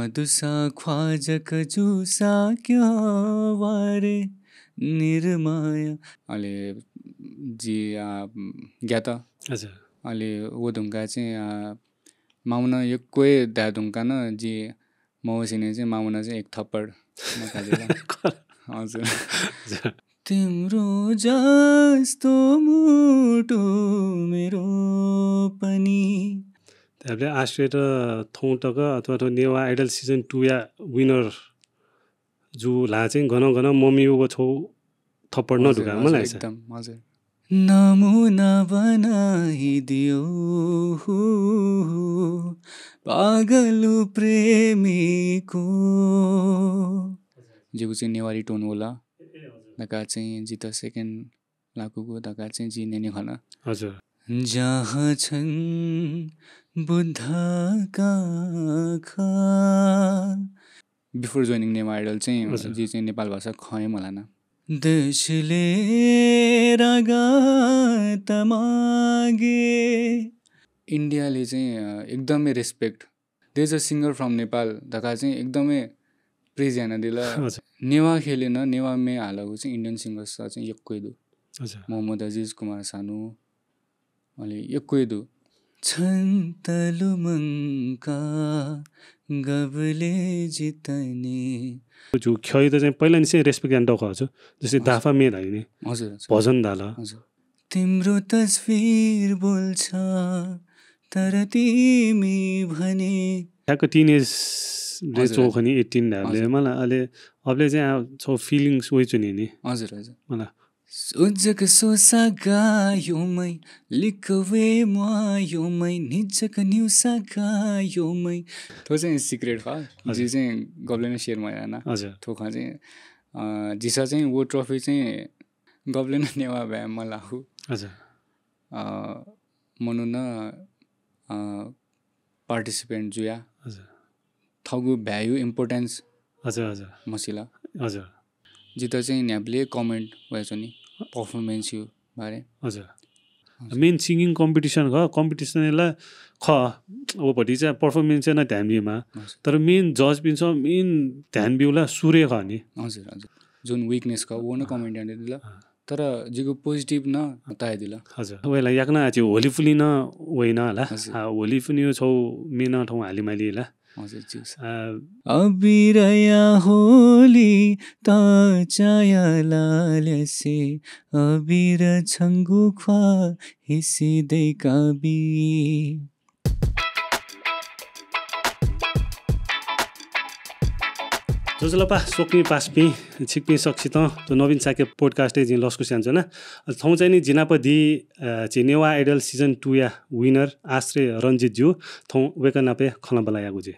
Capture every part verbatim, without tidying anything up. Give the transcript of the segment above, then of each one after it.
दुसा ख्वाजक जुसा क्यवारे निर्माया। अले जि, आ, ग्यात। हजुर। अले व धुंका चाहिँ, आ, मामुना यक्व हे धाये धुंका न जि मवसिने चाहिँ मामुना चाहिँ एक थप्पड नकालेला। हजुर। हजुर। तिम्रो जस्तो मुटु मेरो पनि। तपाईँले आश्रय र थौं तक अथवा थ्व नेवाः Idol season two या winner जु ला चाहिँ गन गन ममिउ व छौ थप्पड न हजुर, धुका हजुर, मलाई छ। एकदम, हजुर। नमुना बनाइदियो हु, हु, पागल प्रेमीको। जिगु चाहिँ नेवारी tone होला। धका चाहिँ जित second लाकुगु धका चाहिँ जि न्यने खन। हजुर। जहाँ छन् बुद्धका आँखा। Before joining नेवाः Idol चाहिँ हजुर। जि चाहिँ नेपाल भाषा खँ हे मलाना। देशले रगत मागे। India ले चाहिँ, अ, एकदमै respect। There is a singer from Nepal धका चाहिँ एकदमै praise यानादिल। हजुर। नेवाः ख्यले न, नेवाः म्ये हालागु चाहिँ Indian singers चाहिँ यक्व दु। हजुर। मोहम्मद अजिज, कुमार सानु, अले यक्व दु। छन्त लुमंका गबले जितने। जु ख्यइ त चाहिँ पहिला निसे respect याना दखु हजुर। जस्तै हजुर। दाफा म्ये धाइ नि। हजुर, हजुर। भजन धाल। हजुर। तिम्रो तस्वीर बोल्छ, तर तिमी भने। ठ्याक्क teenage ले हजुर, चोखनि, हजुर। Eighteen धाले हजुर। मला, अले अबले चाहिँ आ, छौ feelings वइ चुनि नि। हजुर, हजुर। मला। उज्जक सोसा गायोमै, लिकवे म्वायोमै, निज्जक न्युसा गायोमै। थ्व चाहिँ secret खः। हजुर। जि चाहिँ गबले न share मयाना। हजुर। थ्व खँ चाहिँ, अ, जिसा चाहिँ वो trophy चाहिँ गबले न नेवाः भाय् मलाहु। हजुर। अ, मनु न, अ, participant जुया। हजुर। थगु भाय्‌यु importance हजुर, हजुर। मसिला। हजुर। जित चाहिँ न्ह्याबले comment वयाच्वनी performance यु बारे। हजुर। हजुर। Main singing competition खः, competition ला खः, व भति चाहिँ performance न ध्यान बीमा। हजुर। तर main judge पिन्सं main ध्यान बिउला सुरे खः नि। हजुर, हजुर। जुन weakness खः, वो न comment याना दिला। अँ। तर जिगु positive न ताये दिला। हजुर। वेला याकना आछि होली फुली न वइन ला। हजुर। आ, होली फुली छौ म्ये न थौ हाली माली ला। हजुर, ज्यू सर। आ, अबिरया होली त चाया लाल्यासे, अबिर छंगु ख्वा हिसि दैकाबी। ज्वजलपा स्वकुमि पासापिं, छिकपिं सकसितं थ्व नवीन शाक्य podcast य् जिं लसकुस यानाच्वना। थौं चाहिँ नि जि नाप दी, अ, झी नेवाः Idol season two या winner आश्रय रंजित ज्यू, थौं वय्‌कः नाप हे खँल्हाबल्हा यायेगु जुइ।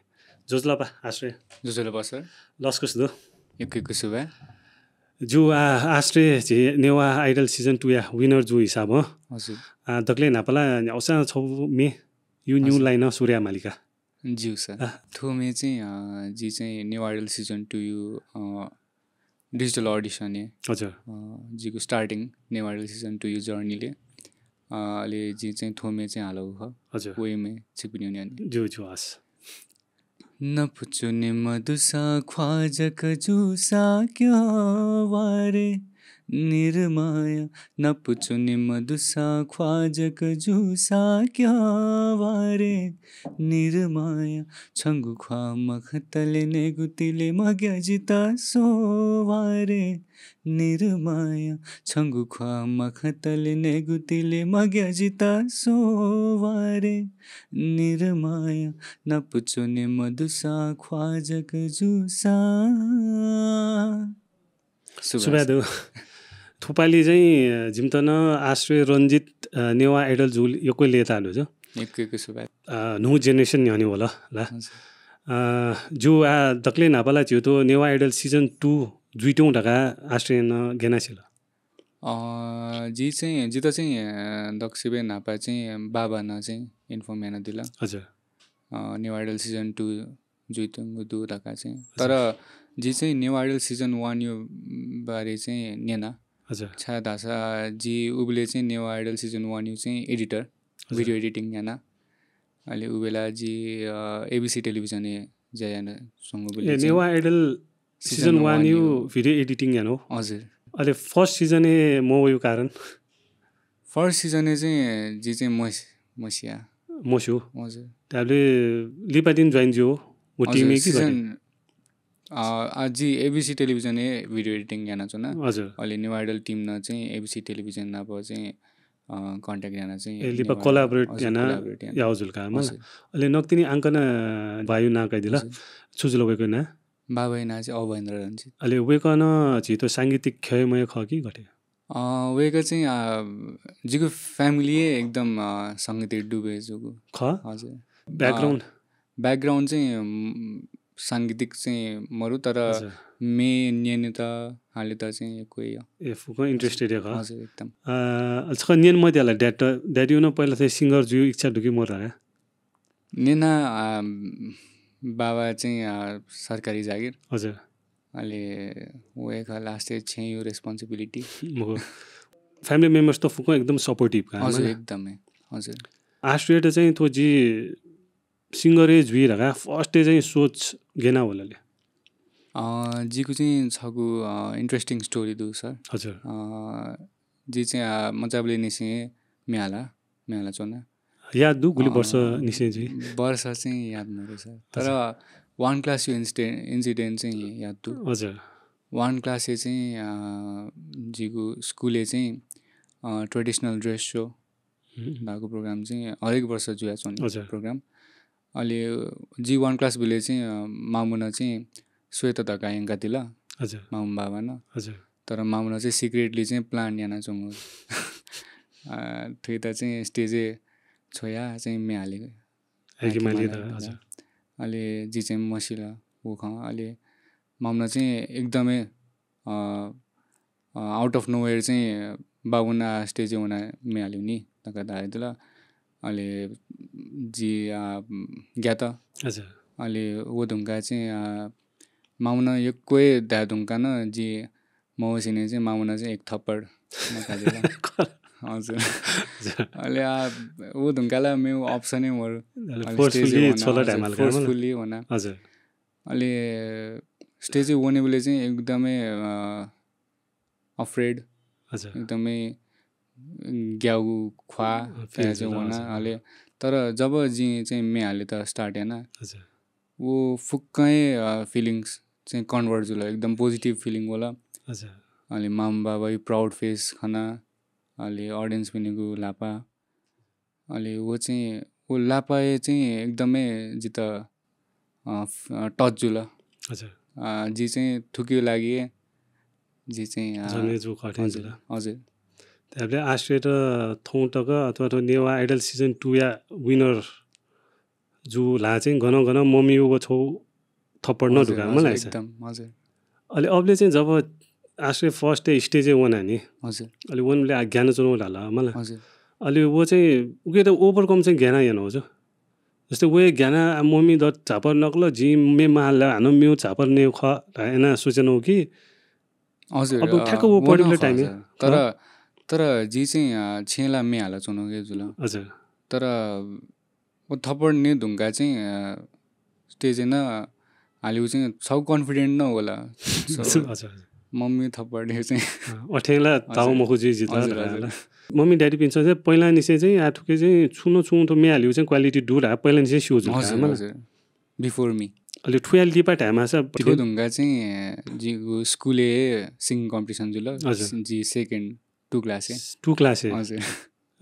ज्वजलपा आश्रय। ज्वजलपा सर। लसकुस दु। यक्व यक्व सुभाय्। ज्यू, आ, आश्रय झी नेवाः Idol season two या winner जू हिसाबं। हजुर। आ, दकले न्हापा ला न्ह्यागुसां छौ म्ये यु न्यू हजुर। Line सुरु याये मालिका। ज्यू सर। आ। थ्व म्ये चाहिँ, अ, जि चाहिँ नेवाः Idol season two यु, अ, digital audition य्, हजुर। अ, जिगु starting नेवाः Idol season two यु journey ले, अ, अले जि चाहिँ थ्व म्ये चाहिँ हालागु खः। हजुर। वय् म्ये छिकपिनि न्यने। ज्यू, ज्यू, हस्। नपुचु निम्ह दुसा ख्वाजक जूसा क्यं वा रे निरमाया, नपुचु निम्ह दुसा ख्वाजक जूसा क्यं वा रे निरमाया, छंगु ख्वा मखतले नेगुतिले मग्या जिता सो वा रे निरमाया, छंगु ख्वा मखतले नेगुतिले मग्या जिता सो वा रे निरमाया, नपुचु निम्ह दुसा ख्वाजक जूसा। सुभाय्। सुभाय् दु। थुपालि चाहिँ जिमित नं आश्रय रंजित, अ, नेवाः Idol जूगु यक्व लय्ताः दु। यक्व यक्व सुभाय्। अ, न्हू generation न्ह्यःने वल ला। हजुर। अ, ज्यू, आ, दकले न्हापा ला झीगु थ्व नेवाः Idol season two जुइत्यंगु धकाः आश्रयं नं गय् यानाः सिल? अ, जि चाहिँ, जित चाहिँ, अ, दक्वसिबय् न्हापा चाहिँ बाबां नं चाहिँ inform यानादिल। हजुर। अ, नेवाः Idol season two जुइत्यंगु दु धकाः चाहिँ। हजुर। तर जि चाहिँ नेवाः Idol season one यु बारे चाहिँ न्यना। हजुर। छाय् धाःसा जि उबलय् चाहिँ नेवाः Idol season one यु चाहिँ editor, हजुर। Video editing याना। अले उबेला जि, अ, A B C television य् ज्या यानाच्वंगुबलय् ए चाहिँ Newah idol season season one वान यु यु। भिडियो एडिटिङ याना हो। हजुर। अले फर्स्ट सिजनय् मवयु कारण? फर्स्ट सिजनय् चाहिँ जि चाहिँ मस- मसिया। मस्यू। हजुर। त्याबले लिपादिन ज्वाइन ज्यू हो। वो हजुर, टिमय् कि सिजन गथे? अ, आ, जि एबिसी टेलिभिजनय् भिडियो एडिटिङ यानाच्वना। हजुर। अले नेवाः आइडल टिम नं चाहिँ एबिसी टेलिभिजन नाप चाहिँ अ, कन्ट्याक्ट याना चाहिँ ए लिपा नेवाः कोलाबोरेट हजुर, याना कोलाबोरेट याना। याउ जुल का मला। हजुर। अले नकतिनि आंकन बायु नां कयादिल। हजुर। छु जुल वय्कःया नां? बाबाया नां चाहिँ अभयेन्द्र रञ्जित। अले वय्कः नं झीत सांगीतिक ख्यःम्ह खः कि गथे? अ, वय्कः चाहिँ अ, जिगु फ्यामिली एकदम अ, संगीतय् डुबे जूगु। खः? हजुर। ब्याकग्राउन्ड? अ, ब्याकग्राउन्ड चाहिँ उम्, सांगीतिक चाहिँ मरु तर हजुर। म्ये न्यनेत हालेत चाहिँ यक्व हे। ए फुक्कं इन्ट्रेस्टेड हे खः। हजुर एकदम। अ, छकः न्यने मते ला ड्याड, ड्याडीउ नं पहिला चाहिँ सिङ्गर जुयु इच्छा दु कि मरु धकाः? न्यना अ, बाबा चाहिँ अ, सरकारी जागिर। हजुर। अले वय्कः लास्टय् छेँयु रेस्पोन्सिबिलिटी। मखु। फ्यामिली मेम्बर्स त फुक्कं एकदम सपोर्टिभ का हजुर मला। एकदमै। हजुर। आश्रयत चाहिँ थ्व जि सिङ्गरय् जुइ धकाः फर्स्टय् चाहिँ सोच गय् याना वल ले? अ, जिगु चाहिँ छगू अ, इन्ट्रेस्टिङ स्टोरी दु सर। हजुर। अ, जि चाहिँ अ, मचाबलय् निसें म्ये हाला, म्ये हाला च्वना। याद दु गुलि अ, वर्ष निसें जुइ? वर्ष चाहिँ याद मरु सर। तर हजुर। वान क्लास यु इन्सिडे- इन्सिडेन्ट चाहिँ याद दु। हजुर। वान क्लासय् चाहिँ अ, जिगु स्कुलय् चाहिँ अ, ट्रेडिसनल ड्रेस सो हम्म। धाःगु प्रोग्राम चाहिँ हरेक वर्ष जुयाच्वनी हजुर। प्रोग्राम। अले जि वान क्लास बिले चाहिँ अ, मामुन चाहिँ श्वेत धकाः यंकादिल। हजुर। मामु बाबान। हजुर। तर मामुन चाहिँ सिक्रेटली चाहिँ प्लान यानाच्वंगु। अ, थुइत चाहिँ स्टेजय् छ्वया चाहिँ म्ये हाले। हाइके हाइके माली माला त, हजुर। अले जि चाहिँ मसिल व खँ। अले मामुन चाहिँ एकदमै अ, अ, out of nowhere चाहिँ बाबुन आ स्टेजय् वना म्ये हाल्यु नि धकाः धायेदिल। अले जि अ, ग्यात। हजुर। अले व धुंका चाहिँ अ, मामुन यक्व हे धाये धुंका न जि मवसिने चाहिँ मामुन चाहिँ एक थप्पड नकादिल। हजुर। हजुर। अले आ, व धुंका ला मेउ अप्सनै मरु। अले अले फोर्सफुल्ली स्टेजय् वना, छोला हजुर, ढामाल का मला। फोर्सफुल्ली वना। हजुर। अले स्टेजय् वनेबलय् चाहिँ एकदमै अ, अफ्रेड, हजुर। एकदमै ग्यागु ख्वाः अ, फील तया चाहिँ जुल, वना। हजुर। अले तर जब जिं चाहिँ म्ये हालेत स्टार्ट याना, हजुर। व फुक्कं हे अ, फिलिङ्स चाहिँ कन्भर्ट जुल, एकदम पोजिटिभ फिलिङ वल। हजुर। अले मामु बाबायु प्राउड फेस खना, अले अडियन्स पिनिगु लापा। अले व चाहिँ, व लापाय् चाहिँ एकदमै जित, अ, फ-, अ, टच जुल। हजुर। अ, जि चाहिँ थुकियो लागि जि चाहिँ, अ, जन्मे जु कठिन हजुर, जुल। हजुर। त्याबले आश्रयत थौं तक अथवा थ्व नेवाः आइडल सिजन टू या विनर जु ला चाहिँ गन गन मम्मी व छौ थप्पड न हजुर, धुका हजुर, मला यासा। एकदम, हजुर। अले अबले चाहिँ जब आश्रय फर्स्ट डे स्टेजय् वना नि। हजुर। अले वनबले आ ग्याना च्वनो धाल मला। हजुर। अले व चाहिँ उके त ओभरकम चाहिँ ग्याना याना हो जो। जस्तै वे ग्याना आ मम्मी द झापर नकल जि मे महाल हानो मेउ झापर ने ख एना सोचेनो कि हजुर, अब अ, ठ्याक्क वो व न पर्टिकुलर ख टाइम हजुर। तर, अ? तर जि चाहिँ, अ, छेला मे हाला च्वनो के जुल। हजुर। तर व थप्पड ने धुंका चाहिँ, अ, स्टेजय् न हालिउ चाहिँ छौ कन्फिडेन्ट न होला। So, हजुर, हजुर। मम्मी थप्पड ने चाहिँ अ, अठेला ताउ हजुर। मखु जि जित हजुर, धकाला। हजुर। मम्मी ड्याडी पिन्स चाहिँ पहिला निसे चाहिँ आ थुके चाहिँ छुन छुन थो मे हालिउ चाहिँ क्वालिटी दु रा पहिला निसे स्यु जुल हजुर, का, मला? हजुर। Before me। अले ठुया लिपा टाइम आसा थो धुंका चाहिँ, अ, जिगु स्कुलय् सिङ्गिङ कम्पिटिसन जुल। हजुर। जि सेकेन्ड टू क्लासय्। टू क्लासय्? हजुर।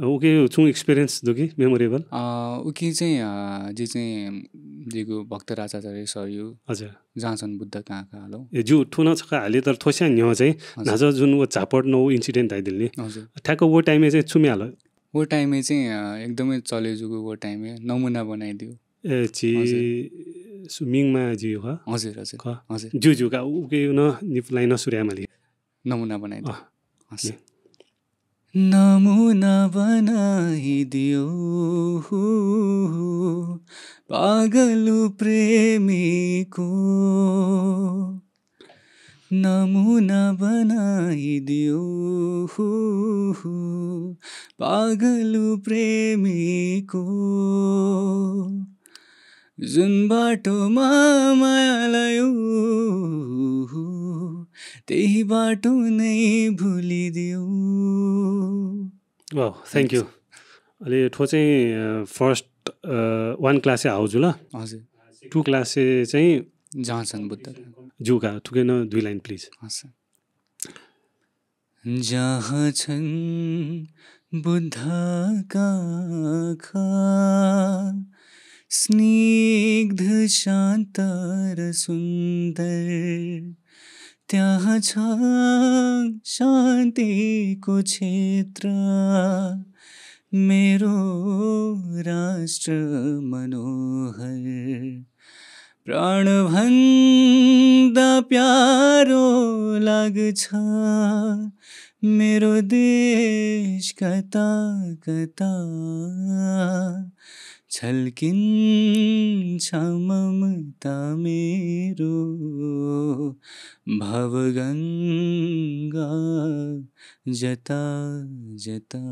ओके, छुं एक्सपिरियन्स दु कि मेमोरेबल? अ, उकी चाहिँ, अ, जि चाहिँ जिगु भक्त राजाचार्य सरयु हजुर। जाँचन बुद्ध काँका हालो। ए, ज्यू, थुन छका हाले तर थोस्या न्ह्यः चाहिँ हजुर। नाच जुन व झापट न व इन्सिडेन्ट धाइदिल नि। हजुर। ठ्याक्क वो टाइमय् चाहिँ छु मे हालो? वो टाइमय् चाहिँ, अ, एकदमै चले जुगु वो टाइमय् नमुना बनाइदिउ। ए, छि हजुर। सु मिङमा ज्यू ख? हजुर, हजुर। ख? हजुर। ज्यू, ज्यू, का, उके न निप लाइन सुर्या माली। नमुना बनाइदिउ। अँ। हस्। नि। नमुना बनाइदिउ, पागल प्रेमीको। नमुना बनाइदिउ, पागल प्रेमीको। जुन बाटोमा माया लायो, त्यही बाटो नै भुलिदियो। वाह, थ्याङ्क यू। अले थ्व चाहिँ फर्स्ट वान क्लासय् हाउ जुल। हजुर। टू क्लासय् चाहिँ जहाँ छन् बुद्ध। ज्यू का, थुके नं दुई लाइन प्लिज। हजुर। जहाँ छन् बुद्धका आँखा, स्निग्ध शान्त र सुन्दर, त्यहाँ छ शान्तिको क्षेत्र। मेरो राष्ट्र मनोहर, प्राणभन्दा प्यारो लाग्छ मेरो देश कता कता। छल्किन्छ ममता मेरो भवगङ्गा जता जता।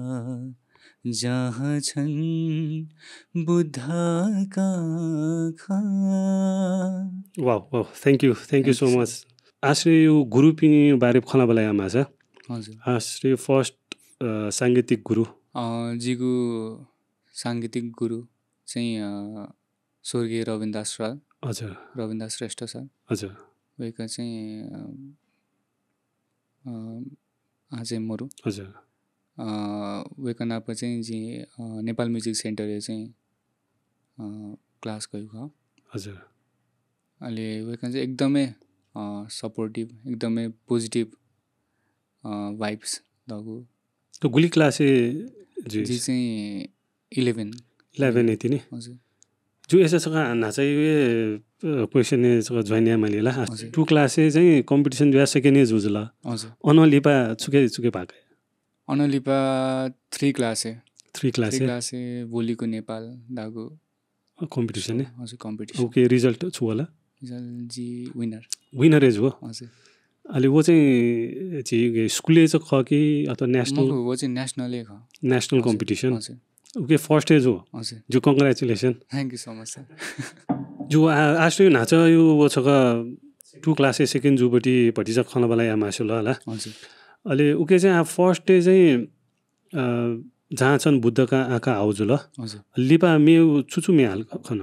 जहाँ छन् बुद्धका आँखा। वाह, वाह, thank you, thank you so much। आश्रय गुरुपिनि बारे खँल्हाबल्हा यायेमाःसा। हजुर। आश्रय फर्स्ट सांगीतिक गुरु। अ, जिगु सांगीतिक गुरु चाहिँ अ, स्वर्गीय रविन्द्र दास राज, हजुर। रविन्द्र दास श्रेष्ठ सर। हजुर। वय्‌कः चाहिँ अ, अ, आः चाहिँ मरु। हजुर। अ, वय्‌कः नाप चाहिँ जिं अ, नेपाल म्युजिक सेन्टरय् चाहिँ अ, क्लास गयु खः। हजुर। अले वय्‌कः चाहिँ एकदमै अ, सपोर्टिभ, एकदमै पोजिटिभ अ, भाइब्स दःगु। त गुलि क्लासय् जुइ? जि चाहिँ इलेभेन। इलेभेनय् तिनि। हजुर। ज्यू, अय्‌सा छकः न्हाचः हे क्वेसनय् छकः ज्वाइन यायेमाली ला। हजुर। टू क्लासय् चाहिँ कम्पिटिसन जुयाः सेकेन्ड हे जू जुल। हजुर। अनं लिपा छुके छुके भाग कया? अनं लिपा थ्री क्लासय्। थ्री क्लासय्। थ्री क्लासय् बोलीको नेपाल धाःगु कम्पिटिसन हे? हजुर, कम्पिटिसन। उके रिजल्ट छु वल? रिजल्ट जि विनर। विनर हे जू। हजुर। अले व चाहिँ झी स्कुलय् चाहिँ खः कि अथवा नेसनल? मखु, व चाहिँ नेसनलै खः। नेसनल हजुर, कम्पिटिसन। हजुर। उके फर्स्ट हे जू। हजुर। ज्यू, congratulation. Thank you so much sir. ज्यू, आ, आश्रय न्हाचः हे व छकः टू क्लासय् सेकेन्ड जूबटी भतिचा खँल्हाबल्हा यायेमास्ति वल ला। हजुर। अले उके चाहिँ आ फर्स्ट हे चाहिँ अ, जहाँ छन् बुद्धका आँखा हाउ जुल। हजुर। लिपा मेगु छु छु म्ये हाल खन?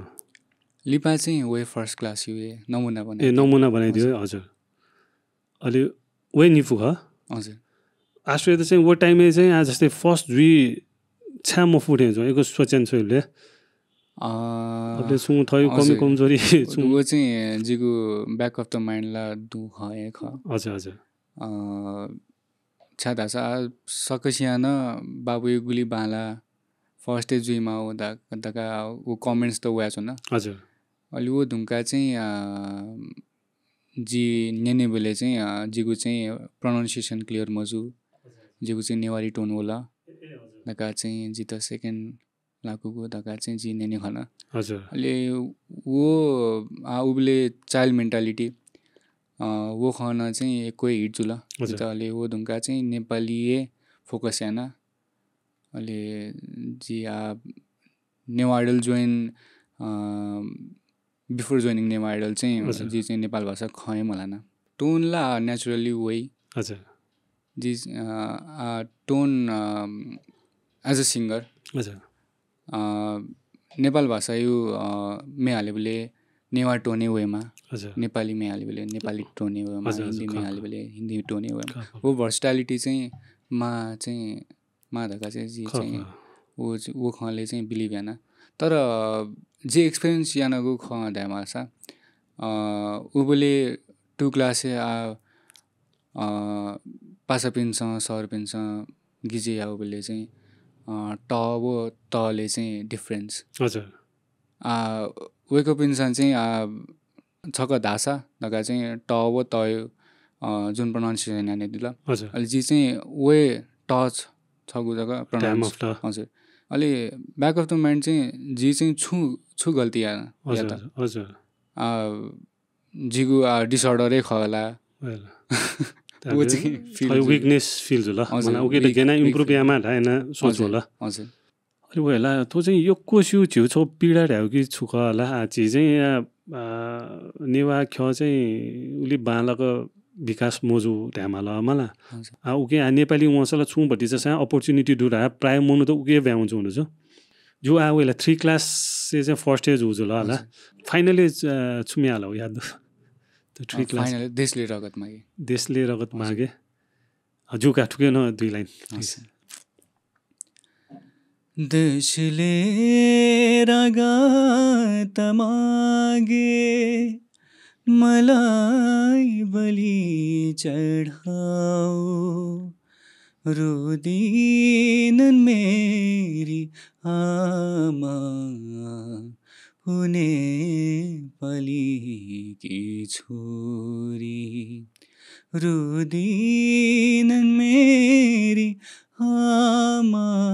लिपा चाहिँ व हे फर्स्ट क्लास हे नमुना ए, बनाइ। नमुना बनाइदियो, हजुर। अले व हे निपु खः। हजुर। आश्रय त चाहिँ व टाइमय् चाहिँ आ जस्तै फर्स्ट जुइ छाय् मफुथें जुल, एक सोचेन स्वइबलय्। अ, अले सुं थ्व कमी हजुर। कमजोरी सुं। व चाहिँ जिगु back of the mind ला दुं खः हे खः। हजुर, हजुर। अ, छाय् धाःसा सकसियां नं बाबुया गुलि बांलाः फर्स्ट हे जुइमाः व धा-, धकाः व कमेन्ट्स त वयाच्वन। हजुर। अले व धुंकाः चाहिँ अ, जि न्यनेबलय् चाहिँ अ, जिगु चाहिँ प्रोनाउन्सिएसन क्लियर मजू, जिगु चाहिँ नेवारी टोन वल धकाः चाहिँ जितः सेकेन्ड लाकूगु धकाः चाहिँ जिं न्यने खन। हजुर। अले व आ उबलय् चाइल्ड मेन्टालिटी अ, व खँ नं चाहिँ यक्व हे हिट जुल। जितः अले व धुंकाः चाहिँ नेपालीइ फोकस याना। अले जि आ नेवाः आइडल जोइन अ, बिफोर जोइनिङ नेवाः आइडल चाहिँ जि चाहिँ नेपाल भाषा खँ हे मल्हाना। टोन ला नेचुरली वइ। हजुर। जि अ, आ टोन अ, एज अ सिङ्गर हजुर। अ, नेपाल भाषाया अ, म्ये हालेबलय् नेवाः टोन हे वयेमा। हजुर। नेपाली म्ये हालेबलय् नेपाली टोन हे वयेमा। हजुर, हजुर, हिन्दी म्ये खः, खः। हालेबलय् हिन्दी टोन हे वयेमा। खः, खः। व भर्सटाइलिटी चाहिँ मा चाहिँ मा धकाः चाहिँ जि खः, चाहिँ खः। व व खँले चाहिँ बिलिभ याना। तर अ, जि एक्सपिरियन्स यानागु खँ धायेमाःसा अ, उबलय् टू क्लासय् आ अ, पासापिन्सं सरपिन्सं गिजय् याःबलय् चाहिँ अ, ट व तले चाहिँ डिफरेन्स। हजुर। आ वय्‌कःपिन्सं चाहिँ आ छकः धाःसा धकाः चाहिँ ट व त अ, जुन प्रोनाउन्सिएसन यानादिल। हजुर। अले जि चाहिँ व हे ट छ-, छगू जक टाइम प्रोनाउन्स। अफ ट। हजुर। अले ब्याक अफ द माइन्ड चाहिँ जि चाहिँ छु छु गल्ती या हजुर, यात। हजुर, हजुर। आ, जिगु आ डिसअर्डरै खः होला। Well, व चाहिँ फिल थ्व हे विकनेस फिल जुल। हजुर, मला उके त विक, गेना विक इम्प्रुभ फिल। यायेमाः धायेना सोच हजुर, वल। हजुर। अले वय्‌ला थ्व चाहिँ यक्व स्यू झीगु छगू पीडा धायेगु कि छु खः ला, आ, झी चाहिँ या, आ, नेवाः ख्यः चाहिँ उलि बांलाक विकास मजू धायेमाल मला। हजुर। आ, उके आ, नेपाली वंसा ला छुं भतिचा सां opportunity दु धाः, प्रायः मनूत उके ब्वाँय् वंच्वंगु दु। जु आ वय्‌ला three class-य् चाहिँ first-य् जू जुल ला। हजुर। Final-य्, अ, छु म्ये हाल व याद दु? त three अ, class। Final-य् देशले रगत मागे। देशले रगत हजुर। मागे। अ, जु का थुके नं दुई line। हजुर। देशले रगत मागे, मलाई बलि चढाऊ, रुदिनन् मेरी आमा, ऊ नेपालीकी छोरी। रुदिनन् मेरी आमा,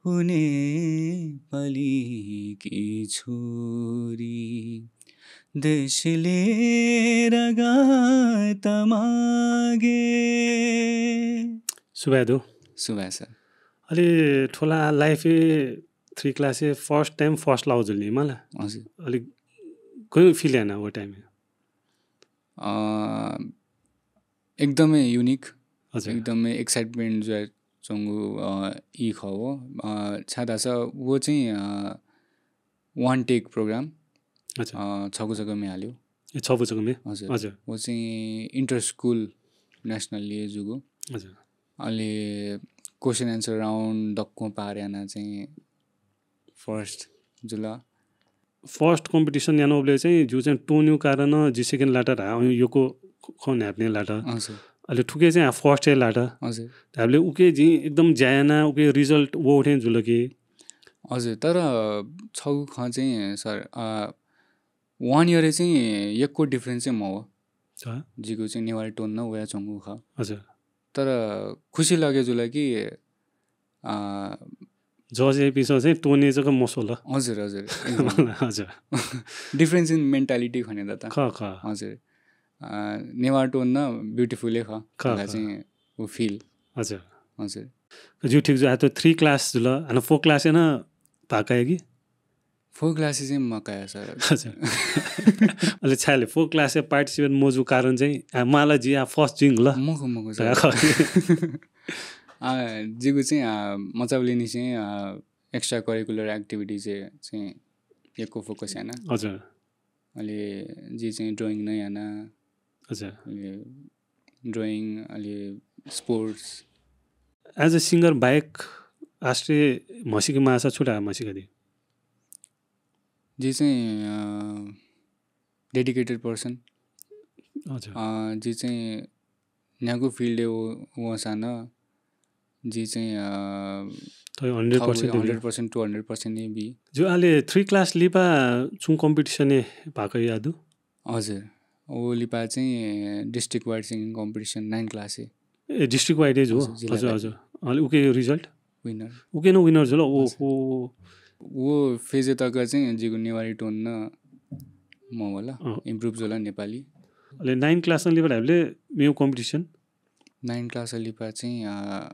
ऊ नेपालीकी छोरी। देशले रगत मागे। सुभाय् दु। सुभाय् सर। अले थ्व ला life-य् three class-य् first time first लाःगु जुल नि मला। हजुर। अले गय् feel याना व time-य्? अ, एकदमै unique, हजुर। एकदमै excitement जुयाच्वंगु, अ, ई खः व। अ, छाय् धाःसा व चाहिँ, अ, one take program, अच्छा। अ, छगू जक म्ये हाल्यो। ए, छगू जक म्ये? हजुर। हजुर। व चाहिँ inter school national-य् जूगु। हजुर। अले question answer round दक्व पार याना चाहिँ first जुल। First competition यानाबलय् चाहिँ जु चाहिँ त्वनेगु कारण जि second लात धाः, अँ, यक्व खँ न्ह्याबलें लात। हजुर। अले थुके चाहिँ आ first-य् लात। हजुर। धाःबलय् उके जिं एकदम ज्या याना, उके result वःगु थें जुल कि? हजुर, तर छगू खँ चाहिँ सर, अ, one year-य् चाहिँ यक्व difference चाहिँ मवः। जिगु चाहिँ नेवारी tone नं वयाच्वंगु खः। हजुर। तर खुसी लगे जुल कि, अ, judge-पिन्सं चाहिँ tone-य् जक मस्वल। हजुर, हजुर, एकदम। हजुर। Difference in mentality खने दत। खः, खः। हजुर। अ, नेवार tone नं beautiful-य् खः। खः, खः। चाहिँ उ feel। हजुर। हजुर। ज्यू, ठीक जू। आ त three class जुल, हानं four class-य् नं भाग काया कि? Four class-य् चाहिँ मकाया सर। हजुर। अले छाय् ले four class-य् participate मजू कारण चाहिँ, आ, मला जि आ first जुइगु ल। मखु, मखु सर। आ, जिगु चाहिँ, आ, मचाबलेनिसें, आ, extra curricular activity चाहिँ, चाहिँ यक्व focus याना। हजुर। अले जि चाहिँ drawing नं याना। हजुर। अले drawing, अले sports। As a singer बाहेक आस्थे म्हसीके माःसा छु धाये म्हसीका दि? जि चाहिँ, अ, dedicated person। हजुर। अ, जि चाहिँ न्ह्यागु field-य् व-, वंसां नं जि चाहिँ, अ, थ्व hundred percent थ्व hundred percent to hundred percent नै बी। जु, अले three class लिपा छुं competition-य् भाग कया दु? हजुर। व लिपा चाहिँ district wide singing competition nine class-य्। ए, district wide-य् जु? हजुर, जिल्ला हजुर, व्यापी। हजुर। अले उके result? Winner। उके नं winner जुल? हजुर। ओहो। व phase-य् तक चाहिँ जिगु नेवारी tone नं मवल। अँ। Improve जुल नेपाली। अले nine class नं लिपा धायेबलय् मेगु competition? Nine class लिपा चाहिँ, अ,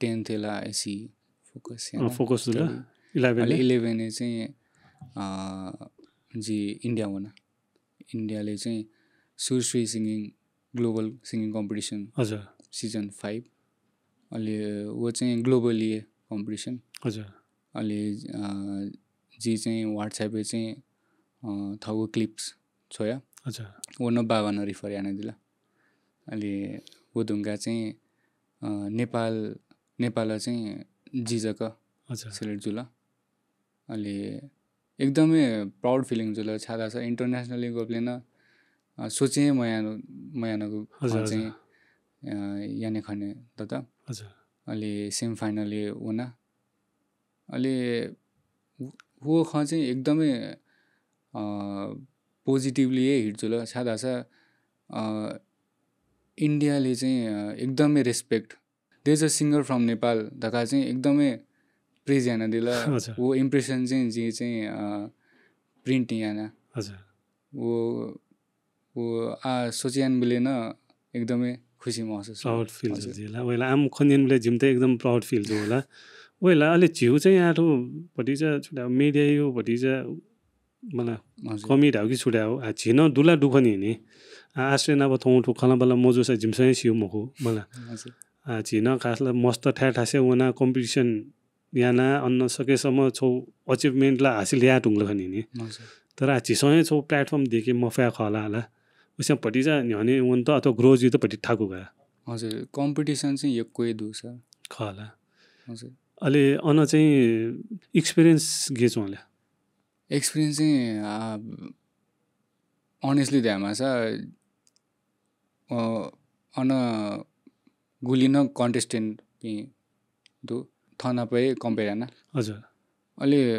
tenth-य् ला आइसी focus अँ, याना। Focus जुल। Study। Eleven अले ले? Eleven-य् चाहिँ, अ, जि India वना। India-ले चाहिँ Surshree singing, global singing competition। हजुर। Season five। अले व चाहिँ globally competition। हजुर। अले, अ, जि चाहिँ WhatsApp-य् चाहिँ, अ, थःगु clips छ्वया। हजुर। व नं बाबां नं refer यानादिल। अले व धुंका चाहिँ, अ, नेपाल, नेपाल चाहिँ जि जक हजुर। Select जुल। अले एकदमै proud feeling जुल, छाय् धाःसा internationally गबलें नं, अ, सोचे हे मयानु-, मयानागु हजुर, खँ हजुर। चाहिँ, अ, याने खने दत। हजुर। अले semi final-य् वना। अले व-, व खँ चाहिँ एकदमै, अ, positively हे hit जुल, छाय् धाःसा, अ, India-ले चाहिँ, अ, एकदमै respect, there is a singer from Nepal धकाः चाहिँ एकदमै praise यानादिल। हजुर। व impression चाहिँ जिं चाहिँ, अ, print याना। हजुर। व, व आ सोचे यानाबलय् नं एकदमै खुसी महसुस। Proud feel हजुर। जुल जिला। वय्‌ला आम खँ न्यनाबलय् जिमित एकदम proud feel जुल। वय्‌ला अले झीगु चाहिँ आः थ्व भतिचा छु धायेगु, मिडियाया भतिचा मला हजुर। कमी धायेगु कि छु धायेगु, आ, झी नं दुला दु खनी नि। आ, आश्रय नाप थौं थ्व खँल्हाबल्हा मजूसा जिमिसं हे स्यू मखु मला। हजुर। आ, झी नं खासला मस्त थाय् थासय् वनाः कम्पिटिसन यानाः अन सकेसम्म छगू अचिभमेन्ट ला हासिल याये धुंकल खनी नि। हजुर। तर आ, झीसं हे छगू प्लेटफर्म दयेके मफया खः ला, ला। उसे भतिचा न्ह्यःने वनेत अथवा ग्रो जुइत भति थाकु का। हजुर, कम्पिटिसन चाहिँ यक्व हे दु सर। खः ला। हजुर। अले अन चाहिँ एक्सपिरियन्स गय् च्वंले? एक्सपिरियन्स चाहिँ, आ, अनेस्टली धायेमाःसा, अ, अन गुलि नं कन्टेस्टेन्टपिं दु, थःनाप हे कम्पेयर याना। हजुर। अले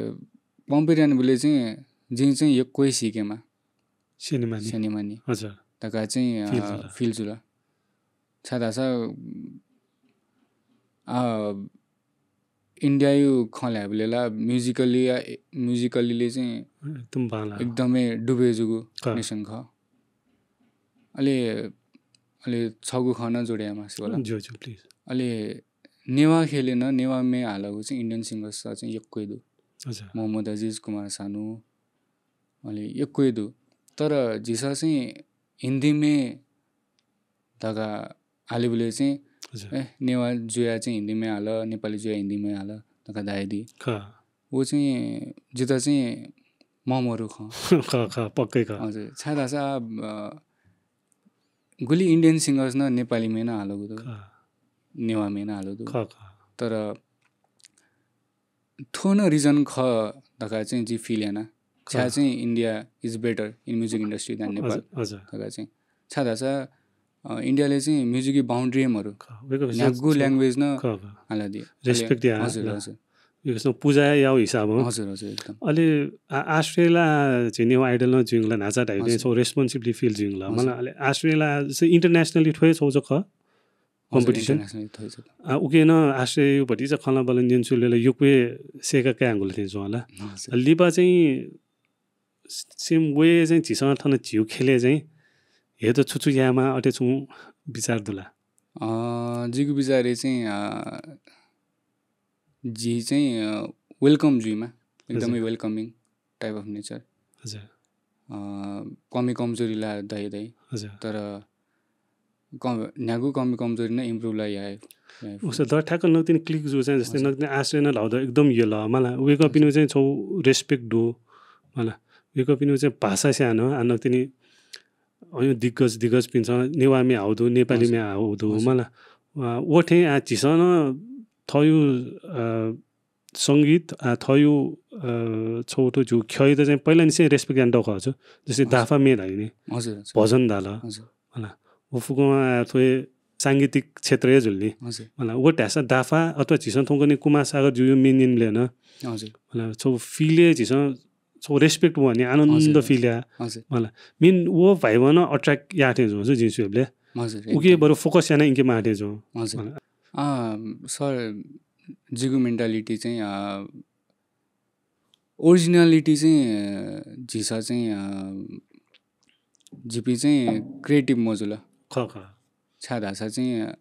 कम्पेयर यानाबलय् चाहिँ जिं चाहिँ यक्व हे सीकेमा। स्यनेमानि। स्यनेमानि। हजुर। धकाः चाहिँ, अ, फिल जुल। फिल जुल। छाय्‌धाःसा, आ, इन्डियाया खँ ल्हायेबलय् ला म्युजिकली या, म्युजिकलीले चाहिँ एकदम बांला। एकदमै डुबे जूगु का। नेसन खः। अले, अले छगू खँ नं जोडे यायेमास्ति वल। ज्यू, ज्यू, प्लिज। अले नेवाः ख्यलय् नं नेवाः म्ये हालागु चाहिँ इन्डियन सिंगर्स चाहिँ यक्व हे दु। हजुर। मोहम्मद अजिज, कुमार सानु, अले यक्व हे दु। तर झीसं चाहिँ हिन्दी म्ये धकाः हालेबलय् चाहिँ, हजुर। ए, नेवाः जुयाः चाहिँ हिन्दी म्ये हाल, नेपाली जुयाः हिन्दी म्ये हाल धकाः धायेदी। खः। व चाहिँ जितः चाहिँ ममरु खः। खः, खः, पक्कै खः। हजुर, छाय्‌धाःसा, अ, गुलि इन्डियन सिंगर्स नं नेपाली म्ये नं हालागु दु। खः। नेवाः म्ये नं हालागु दु। खः, खः। तर थ्व नं रिजन खः धकाः चाहिँ जिं फिल याना। छाय् खः। चाहिँ India is better in music industry than Nepal हजुर, हजुर। धकाः चाहिँ। छाय्‌धाःसा, अ, इन्डियाले चाहिँ म्युजिकया बाउन्ड्री हे मरु। खः, वय्‌कः न्ह्यागु ल्याङ्ग्वेज नं खः, खः। हालादी। रेस्पेक्ट या, हजुर, या। हजुर। वय्‌कःसं पुजा याउ हिसाबं। हजुर, हजुर, एकदम। अले आ-, आश्रय ला झी नेवाः आइडल नं जुइगु ला न्हाचा धाइगु हजुर। छगू रेस्पोन्सिबिलिटी फिल जुइगु ला। हजुर। मला अले आश्रय ला चाहिँ इन्टरनेसनली थ्व हे छगू खः। हजुर, कम्पिटिसन। इन्टरनेसनली थ्व हे छगू। आ, उके नं आश्रय भतिचा खँल्हाबल्हा न्यनाच्वंबलय् ला यक्व हे सय्‌का काये हंगु ला थें च्वं ला। हजुर। लिपा चाहिँ सेम वे चाहिँ झीसं थन झीगु ख्यलय् चाहिँ हयेत छु छु यायेमाः अथे छुं बिचार दु ला? अ, जिगु बिचारय् चाहिँ, अ, झी चाहिँ, अ, वेलकम जुइमा, एकदमै हजुर। Welcoming type of nature। हजुर। अ, कमी कमजोरी ला दइ दइ। हजुर। तर कम, न्ह्यागु कमी कमजोरी नं इम्प्रुभ ला याये, याये। उसे दर ठ्याक्क नकतिनि क्लिक जू चाहिँ जस्तै हजुर। नकतिनि आश्रय नं ल्हाउ द एकदम यल मला। वय्‌कःपिनिगु चाहिँ छगू रेस्पेक्ट दु मला। वय्‌कःपिनिगु चाहिँ भाषा स्यां नं आ नकतिनि अय् दिग्गज, दिग्गजपिन्सं नेवाः म्ये हाउ दु, नेपाली हजुर। म्ये हाउ दु हजुर। मला। अ, व थें आ झीसं नं थःयु, अ, संगीत, आ, थःयु, अ, छगू थ्व झीगु ख्यःयात चाहिँ पहिलानिसें रेस्पेक्ट याना दउ खः छु। जस्तै हजुर। दाफा म्ये धाइ नि, हजुर, हजुर। भजन धाल। हजुर। होला। व फुक्कं, आ, थ्व हे सांगीतिक क्षेत्र हे जुल नि। हजुर। होला। व धाःसा दाफा अथवा झीसं थौंकन्हय् कुमार सागर ज्यूया म्ये न्यनेबलय् नं हजुर। होला, छगू फिलय् झीसं छगू रेस्पेक्ट वनी, आनन्द हजुर, हजुर। फिल या। हजुर। होला। मेन व भाइबं नं अट्र्याक्ट याः थें जुं छु जिं स्वयेबलय्। हजुर, उके एकदम। बरु फोकस याना इनके माः थें जुं। हजुर। होला। आ, सर, जिगु मेन्टालिटी चाहिँ, आ, ओरिजिनालिटी चाहिँ, अ, झीसं चाहिँ, अ, झीपिं चाहिँ क्रिएटिभ मजू ला। खः, खः। छाय् धाःसा चाहिँ, अ,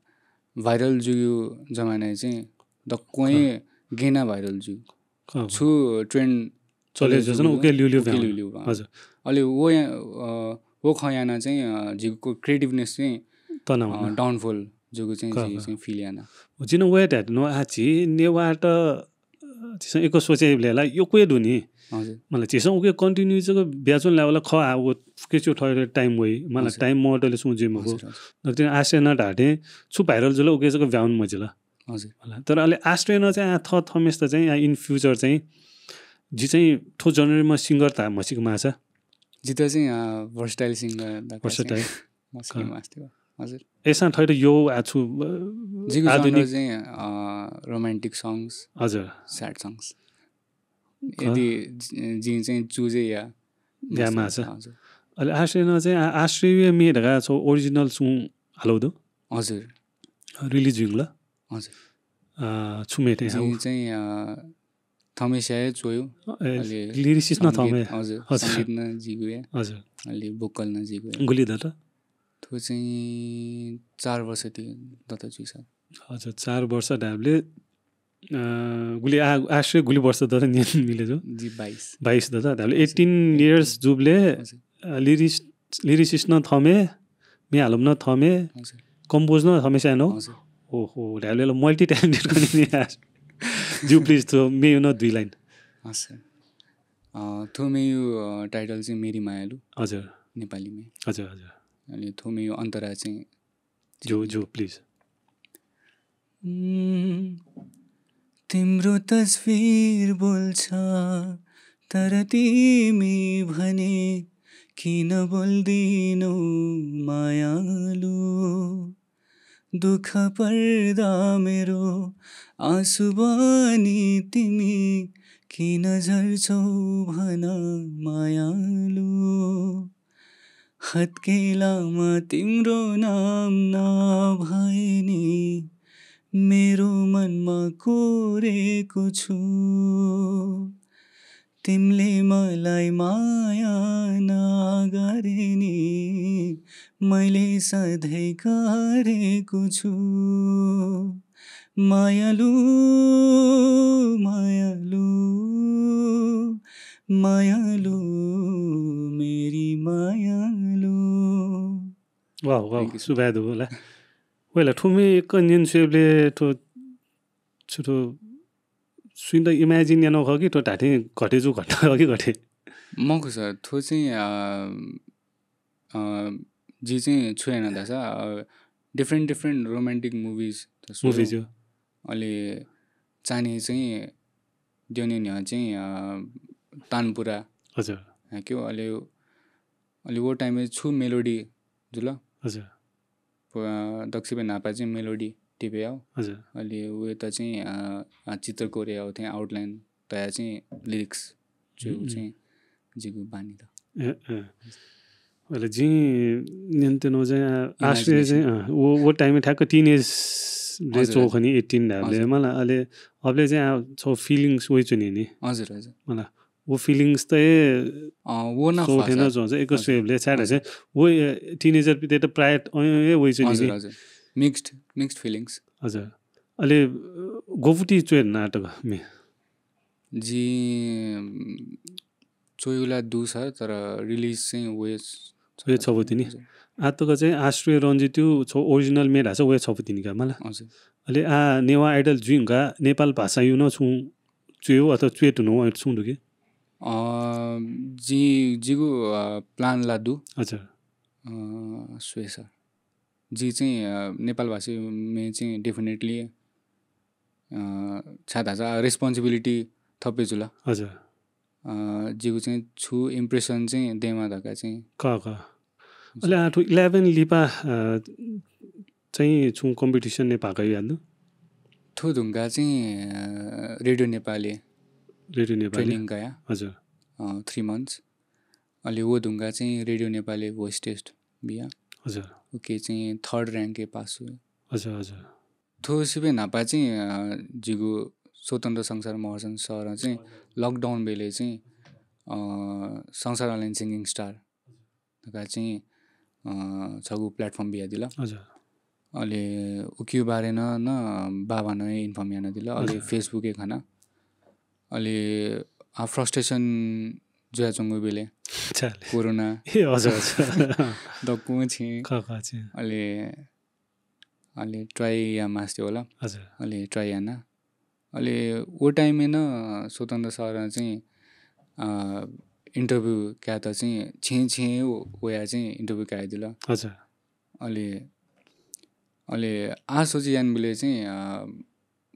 भाइरल जूगु जमानाय् चाहिँ दक्वं हे खः। गेना भाइरल जू। खः, खः। छु ट्रेन्ड चले चले जूगु जूगु उके ल्यूल्यू उके ब्यां। ल्यूल्यू ब्यां। हजुर। अले व या-, अ, व खँ याना चाहिँ, अ, झीगु क्रिएटिभनेस चाहिँ, तना अ, हुन। डाउनफल जूगु चाहिँ खः, झी खः। चाहिँ फिल याना। जिं नं व हे धाये धुन, आ, झी नेवाःत, अ, झीसं यक्व सोचेबलय् ला यक्व हे दु नि। हजुर। मला झीसं उके कन्टिन्यू जक ब्याचुन लायेबलय् खः, आ, व फुक्कसिया थःगु टाइम वइ। मला हजुर। टाइम मदुबलय् सुं जुइ मखु। हजुर, हजुर। नकतिनि आश्रयं नं धाःथें छु भाइरल जुल उके जक ब्याउन मजिल। हजुर। मला तर अले आश्रयं नं चाहिँ आ थ-, थःम्हेसित चाहिँ आ in future चाहिँ जि चाहिँ थ्व जनरमा सिंगर धाये म्हसीक माःसा। जितः चाहिँ, अ, versatile सिंगर धाःसा चाहिँ versatile। म्हसीक खः। मास्ति हो। हजुर। अय्‌सां थःत यःगु आ छु, अ, जिगु आधुनिक genre चाहिँ, अ, रोमान्टिक सङ्ग्स, हजुर। Sad songs. खः। यदि जि-, जिं चाहिँ चुज या याये माःसा। हजुर। अले आश्रयं नं चाहिँ आ-, आश्रयया म्ये धकाः छगू ओरिजिनल सुं हालाउ दु? हजुर। रिलिज जुइगु ला? हजुर। अ, छु म्ये थें जिं हाउ? चाहिँ, अ, थःम्हेस्यां हे च्वयु। ए, अले लिरिसिस्ट नं संगीत, थःम्हें। हजुर, हजुर। संगीत नं जिगु हे। हजुर। अले भोकल नं जिगु हे। गुलि दत? थ्व चाहिँ चार वर्ष ति-, दत जुइ सर। हजुर, चार वर्ष धायेबलय् अ, गुलि आ-, आश्रय गुलि वर्ष दत न्यन मिले जो? जी, बाइस। बाइस दत। Dhabale eighteen eighteen. इयर्स जुबले, हजुर। अ, लिरिस-, लिरिसिस्ट नं थमे, म्ये हालम नं थमे, हजुर। कम्पोज नं थमे सानो। हजुर। ओहो, धाबले ल मल्टी ट्यालेन्टेड कने नि यार। ज्यू, प्लिज, थ्व म्येयु नं दुई लाइन। हजुर। अ, थ्व म्येयु, अ, टाइटल चाहिँ मेरी मायालु। हजुर। नेपालीमा। हजुर, हजुर। अनि थ्व म्येयु अन्तरा चाहिँ ज्यू, ज्यू, प्लिज। उम्, तिम्रो तस्विर बोल्छ, तर तिमी भने किन बोल्दिनौ मायालु? दुःख पर्दा मेरो आँसु बनी तिमी किन झर्छौ भन मायालु? हत्केलामा तिम्रो नाम नभए नि मेरो मनमा कोरेको छु। तिमीले मलाई माया नगरे नि मैले सधैँ गरेको छु। मायालु, मायालु, मायालु, मेरी मायालु। वाह, वाह, Thank you, sir। सुभाय् दु होला। वेला, थ्व म्ये एक न्यन स्वयेबले थ्व छु थ्व सुइन्त इमेजिन यानो खः कि थ्व धाथे घटे जु घटना खः कि घटे? मखु सर, थ्व चाहिँ, अ, अ, जि चाहिँ छु याना धासा, अ, different, different romantic movies त सु। Movies हो। अले चाने चाहिँ द्यने न्ह्यः चाहिँ, अ, तानपुरा। हजुर। हाँ, क्यों अले, अले वो टाइमय् छु मेलोडी जुल। हजुर। प-, दक्वसिबे न्हापा चाहिँ मेलोडी टिपे याउ। हजुर। अले वय्‌त चाहिँ, अ, अ, चित्र कोरे याउ थें आउटलाइन तया चाहिँ लिरिक्स छु हम्म। चाहिँ जिगु बानी त। ए, ए। अले जिं न्यन्ते नं चाहिँ, अ, आश्रय चाहिँ, अ, वो, वो टाइमय् ठ्याक्क टिनेज ले हजुर, चो हजुर। खनी एट्टिन धाबले हजुर। मला, अले अबले चाहिँ आ, छौ फिलिङ्स वइ चुने नि। हजुर, हजुर। मला, वो फिलिङ्स त ए, अ, वो ना चो खः थेन सर। चो चाहिँ एक हजुर। स्वयेबले छाय् हजुर। चाहिँ, वो, ए, टिनेजर पिते त प्राय अ, ए वइ चुने हजुर, नि। हजुर। Mixed, mixed feelings. हजुर। अले, अ, गोपुटी चोय नाटक मे। जि, उम्, चोयुला दु सर, तर रिलिज चाहिँ वय् छ-, वय् छपु तिनि। हजुर। आ तक चाहिँ आश्रय रञ्जितयु छौ ओरिजिनल म्ये धासा वय् छपु तिनि का मला। हजुर। अले आ नेवाः आइडल जुइंका नेपाल भाषायु नं छुं चोयु अथवा चोय तुनु छुं दु कि? अ, जि, जिगु, अ, प्लान ला दु। हजुर। अ, स्वये सर। जि चाहिँ, अ, नेपाल भाषा म्ये चाहिँ डेफिनेटली, अ, छाय् धाःसा रेस्पोन्सिबिलिटी थपे जुल। हजुर। अ, जिगु चाहिँ छु इम्प्रेसन चाहिँ देमा धका चाहिँ। का, का। हजुर। अले आठु इलेभेन लिपा, अ, चाहिँ छु कम्पिटिसन ने भाग यादु? थु धुंका चाहिँ, अ, रेडियो नेपाली रेडियो नेपाली। ट्रेनिङ गया। हजुर। अ, थ्री मन्थ्स। अले वो धुंका चाहिँ रेडियो नेपाली भोइस टेस्ट बिया। हजुर। ओके चाहिँ थर्ड र्‍याङ्के पास हो। हजुर, हजुर। थ्व सिबे न्हापा चाहिँ, अ, जिगु स्वतन्त्र संसार महर्जन सर चाहिँ लकडाउन बेले चाहिँ, अ, संसार अनलाइन सिङ्गिङ स्टार धका चाहिँ, अ, छगु प्लेटफर्म बियादिल। हजुर। अले उकियो बारे न, न बाबा न इन्फर्म यानादिल। अले हजुर। Facebook ए खाना। अले आ फ्रस्ट्रेसन जुयाच्वंगु बेले चाले। कोरोना। ए, हजुर, हजुर। दक्वं छेँ। ख, ख, छेँ। अले, अले ट्राई या मास्ते होला। हजुर। अले ट्राई याना। अले वो टाइमय् न स्वतन्त्र सरं चाहिँ, अ, इन्टरभ्यू कायेत चाहिँ छेँ छेँ व-, वया चाहिँ इन्टरभ्यू कायेदिल। हजुर। अले, अले आ सोचे यानबलय् चाहिँ, अ,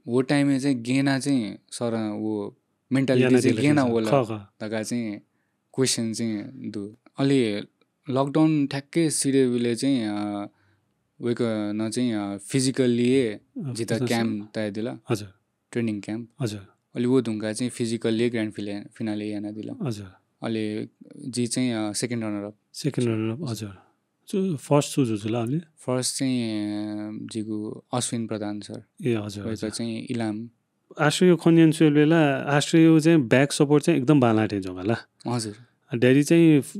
वो टाइमय् चाहिँ गेना चाहिँ सरं वो मेन्टालिटी चाहिँ गेना वल धका चाहिँ क्वेसन चाहिँ दु। अले लकडाउन ठ्याक्कै सिधेबलय् चाहिँ, अ, वय्‌कलं चाहिँ, अ, फिजिकल्ली हे जित क्याम्प तयादिल। हजुर। Training camp. हजुर। अले वो धुंका चाहिँ फिजिकल्ली ग्र्यान्ड फिले-, फिनाले यानादिल। हजुर। अले जि चाहिँ, अ, second runner up. Second runner up, हजुर। सो फर्स्ट छु जुजुल अले? फर्स्ट चाहिँ, अ, जिगु अश्विन प्रधान सर। ए, हजुर, वय्‌कः हजुर। चाहिँ इलाम। आश्रय खनियन सुयल बेला, आश्रय चाहिँ ब्याक सपोर्ट चाहिँ एकदम बांलाटे जंगला। हजुर। आ, ड्याडी चाहिँ फ-,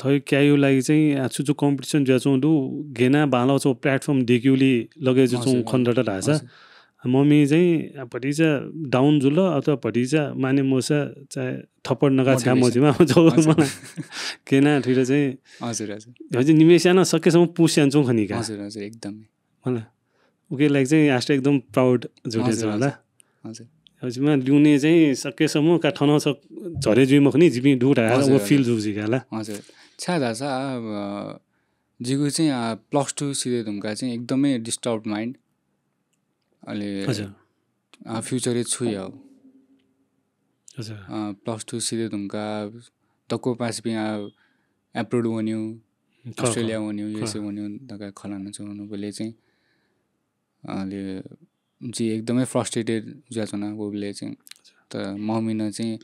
थै क्यायु लागि चाहिँ आ, छु छु कम्पिटिसन जुयाच्वं दु, गेना बांला छौ प्लेटफर्म देक्युली लगे जुयाच्वं हजुर, खन्दत धाःसा। हजुर। मम्मी चाहिँ भतिचा डाउन जुल अथवा भतिचा माने मौसा चाहिँ थप्पड नका छ्या मजिमा जौ मला केना थुइर चाहिँ हजुर हजुर हजुर निमेसियान सकेसम्म पुस्यान चुं खनिका हजुर हजुर एकदमै मला उके लागि चाहिँ आस्ते एकदम प्राउड जुटे छ होला हजुर हजुरमा लिउने चाहिँ सकेसम्म का ठन छ झरे जुइ मखनी जिपि दुटा हजुर, वो हजुर। फिल जुजिकाला हजुर छ्या धासा अब जिगु चाहिँ प्लस टू सिधे धुम्का चाहिँ एकदमै डिस्टर्ब माइन्ड अहिले हजुर फ्युचर छु या हजुर प्लस टू सिधे धुम्का दक्व पासपिं एब्रोड वन्यु अस्ट्रेलिया वन्यु युएसए वन्यु दका खलाना चुनु बेले चाहिँ अहिले जी एकदमै फ्रस्ट्रेटेड जुयाच्वना वो बेले चाहिँ त मम्मीन चाहिँ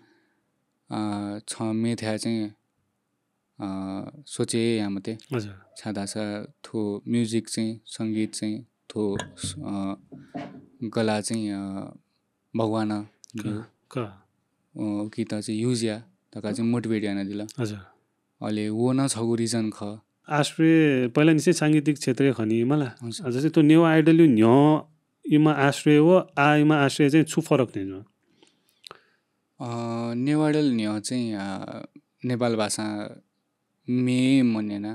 छ मे थ्या चाहिँ सोचे यामते हजुर छादासा थो म्युजिक चाहिँ संगीत चाहिँ थो गला चाहिँ भगवान क कि त चाहिँ युज या तका चाहिँ मोटिभेट याना दिल हजुर अहिले वो न छगु रिजन ख आश्रय पहिला निसे सांगीतिक क्षेत्र खनी मला हजुर। जस्तै तो नेवा आइडल यु न्ह्य इमा आश्रय हो आ इमा आश्रय चाहिँ छु फरक नै जुवा नेवाडल न्ह्य चाहिँ नेपाल भाषा मे मन्यना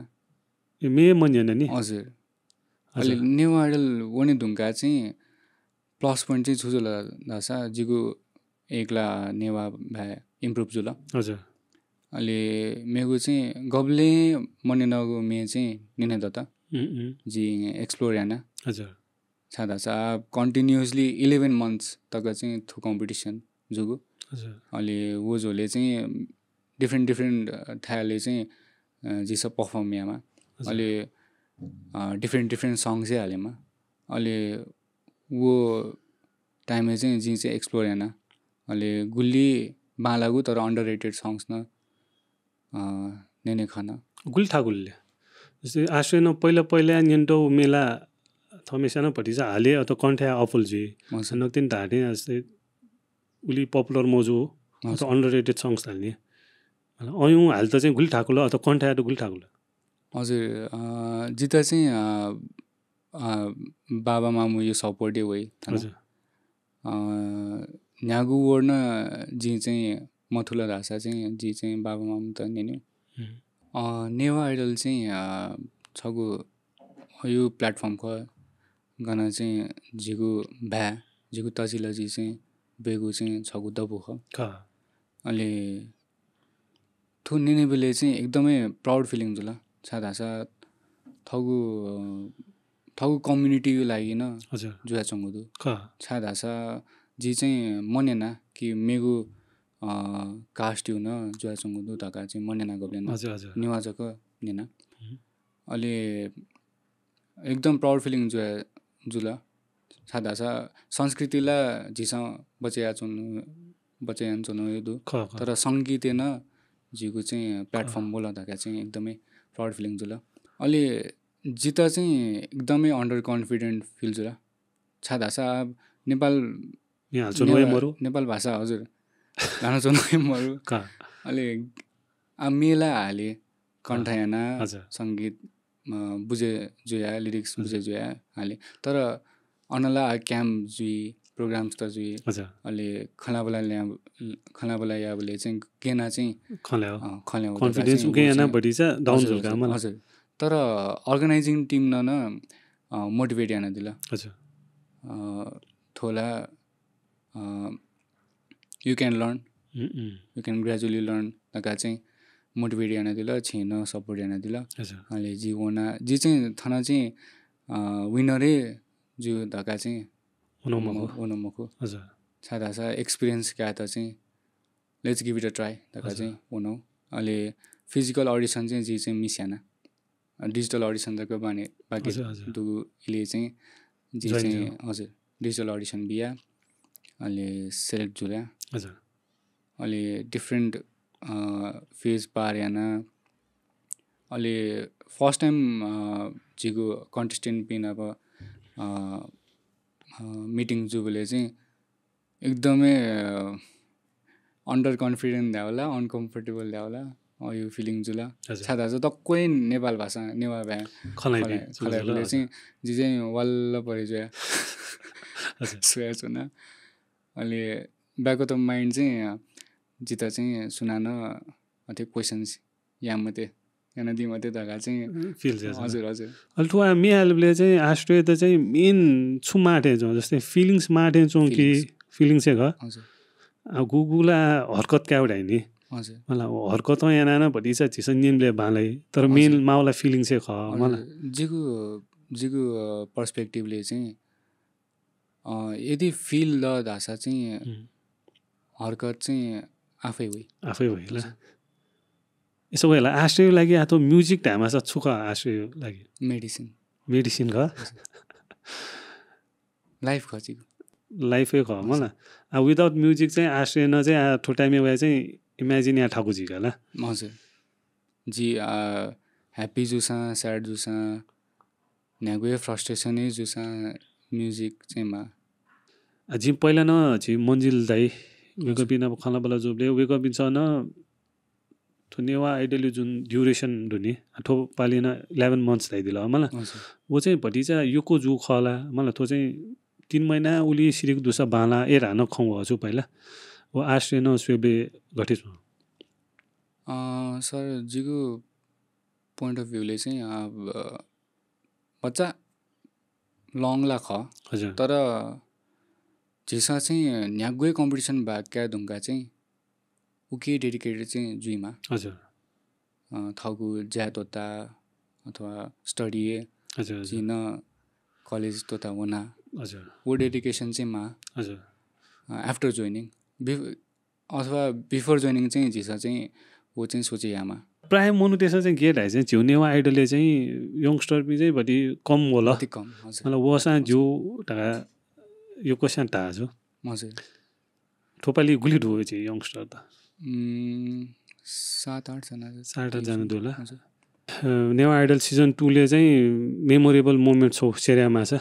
ए मे मन्यना नि हजुर अहिले नेवाडल वने धुंका चाहिँ प्लस पोइन्ट चाहिँ छु जुल धासा जिगु एकला नेवा भाइ इम्प्रुभ जुल हजुर अहिले मेगु चाहिँ गबले मन्यनागु मे चाहिँ निने दत उम्, उम्, जि एक्सप्लोर याना हजुर छादासा कन्टिन्युसली इलेभेन मन्थ्स तक चाहिँ थु कम्पिटिसन जुगु हजुर अहिले वो झोले चाहिँ डिफ्रेन्ट डिफ्रेन्ट थायले चाहिँ जिस पर्फर्म यामा अहिले डिफ्रेन्ट डिफ्रेन्ट सङ्ग्सै हालेमा अहिले वो टाइममा चाहिँ जि चाहिँ एक्सप्लोर याना अहिले गुल्ली बालागु तर अन्डर रेटेड सङ्ग्स न नेने खन गुल ठाकुलले जस्तै आश्रय न पहिला पहिला न्यन्टो मेला थमेसा न भतिजा हाले अथवा कण्ठया अपुल जुइ नक्तिन धाटे जस्तै उली पपुलर मजु अथवा अन्डर रेटेड सङ्ग्स हाल्ने अयौँ हाल त चाहिँ गुल ठाकुल अथवा कण्ठया त गुल ठाकुल हजुर जिता चाहिँ बाबा मामु यो सपोर्टै वइ हजुर न्यागु वर्न जि चाहिँ मथुला धासा चाहिँ जि चाहिँ बाबा मामु त नेन्यु नेवा आइडल चाहिँ छगु यो प्लेटफर्म ख गन चाहिँ जिगु भ्या जिगु तजिलजि चाहिँ बेगु चाहिँ छगु दबु ख का अनि थु नेने बेले चाहिँ एकदमै प्राउड फिलिङ जुल छा धासा थगु थगु कम्युनिटी लागि न हजुर जुयाचंगु दु का छा धासा जि चाहिँ मनेना कि मेगु कास्ट यु न जुयाचंगु दु धका चाहिँ मनेना गबले न हजुर हजुर नेवा जक नेना अलि एकदम प्राउड फिलिङ जुया जुल छा धासा संस्कृतिला झिसं बचया चुनु बचयान चुनु दु ख ख तर सङ्गीतय् न जिगु चाहिँ प्लेटफर्म बोल धका चाहिँ एकदमै प्राउड फिलिङ जुल अलि जित चाहिँ एकदमै अन्डर कन्फिडेन्ट फिल जुल छा धासा नेपाल यहाँ हाल्छु नयाँ मरु नेपाल भाषा हजुर गाना चुनु मरु का अलि आ मेला हाले कण्ठ याना हजुर। सङ्गीत अ, बुझे जुया लिरिक्स बुझे जुया हाले तर अनला आ क्याम्प जुइ प्रोग्राम्स त जुइ हजुर अलि खलाबला ल्या खलाबला याबले चाहिँ गेना चाहिँ खल्या हो अ, खल्या हो कन्फिडेन्स उके याना बढी चाहिँ डाउन जुल का मला हजुर तर अर्गनाइजिङ टिम न न मोटिभेट याना दिल हजुर अ, थोला you can learn um, um, you can gradually learn धका चाहिँ मोटिभेट याना दिल छिन सपोर्ट याना दिल हजुर अहिले जी वना जी चाहिँ थन चाहिँ विनरै जु धका चाहिँ हुनु मखु वनु मखु हजुर छा धासा एक्सपिरियन्स क्या त चाहिँ let's give it a try धका चाहिँ वनौ अहिले फिजिकल अडिसन चाहिँ जी चाहिँ मिस याना डिजिटल अडिसन तक बाने बाकी हजुर, हजुर। दुगु इले चाहिँ जी Join चाहिँ हजुर डिजिटल अडिसन बिया अहिले सेलेक्ट जुल्या हजुर अलि डिफ्रेन्ट फेज पार याना अलि फर्स्ट टाइम जिगु कन्टेस्टेन्ट पिन अब मिटिङ जुबले चाहिँ एकदमै अन्डर कन्फिडेन्ट ध्याउला अनकम्फर्टेबल ध्याउला अ, यो feeling जुल। हजुर। छाय् धाःसा दक्वं नेपाल भाषा, नेवाः भाय् खँ ल्हाइपिं खँ ल्हाइ-, खँ ल्हाइबलय् चाहिँ जि चाहिँ वाल्ल परे जुया। हजुर। स्वया च्वना। अले back of the mind चाहिँ, अ, जितः चाहिँ सुनानं अथे questions याये मते, यानादी मते धकाः चाहिँ feel जुया। हजुर, हजुर। अले थ्व म्ये हालेबलय् चाहिँ आश्रययात चाहिँ main छु माः थें च्वं, जस्तै feelings माः थें च्वं कि? Feelings। Feelings हे खः। हजुर। आ, गुगु ला हरकत कायेगु धाइ नि। हजुर। मला हरकतं यानाः नं भतिचा झीसं न्यनेबलय् बांलाइ, तर हजुर। Main माःगु ला feelings हे खः, हजुर। मला। जिगु, जिगु, अ, perspective ले चाहिँ, अ, यदि feel ल धाःसा चाहिँ हुँ। हरकत चाहिँ आफै वइ। आफै वइ ला। हजुर। यसो वइ ला, आश्रयया लागि अथवा music धायेमाःसा छु खः आश्रयया लागि? Medicine। Medicine खः? हजुर। Life खः जिगु। Life हे खः, हजुर। मला। आ, without music चाहिँ आश्रयं चाहिँ, आ, थ्व time-य् वया चाहिँ imagine याये थाकु जुइ का ला। हजुर। जि, आ, happy जूसां, sad जूसां, न्ह्यागु हे frustration हे जूसां music चाहिँ माः। आ, जिं पहिला नं झी मन्जिल दाइ, हजुर। वय्कःपिं नाप खँल्हाबल्हा जूबलय् वय्कःपिन्सं नं थ्व नेवाः Idol-या जुन duration दु नि, थ्व पालि नं eleven months धयादिल, मला। हजुर। व चाहिँ भतिचा यक्व जूगु खः ला, मला, थ्व चाहिँ तीन महिना उलि सिधुंक दुसा बांलाः, ए, धानं खँ ल्हाःगु छु पहिला। व आश्रयं स्वयेबलय् गथे च्वं? अ, sir, जिगु point of view ले चाहिँ, अ, ब-, भचा long ला खः। हजुर। तर झीसं चाहिँ न्ह्यागु हे competition भाग काये धुंकाः चाहिँ उकी dedicated चाहिँ जुइमाः। हजुर। अ, थःगु ज्या त्वःताः अथवा study हे हजुर, हजुर। झी नं college त्वःताः वना। हजुर। व dedication चाहिँ माः। हजुर। अ, after joining। Bef-, अथवा before joining चाहिँ झीसं चाहिँ व चाहिँ सोचे यायेमाः। प्रायः मनूतय्सं चाहिँ गथे धाइ चाहिँ झीगु नेवाः Idol-य् चाहिँ youngster-पिं चाहिँ भति कम वल। भति कम, हजुर। मतलब वःसां हजुर। ज्यू धकाः यक्वस्यां धाःगु छु। हजुर। थ्व पालि गुलि दु झी youngster त? उम्, सात आठ जना। सात आठ जना दु ला? हजुर। अ, नेवाः Idol season two ले चाहिँ memorable moment छगू share यायेमाःसा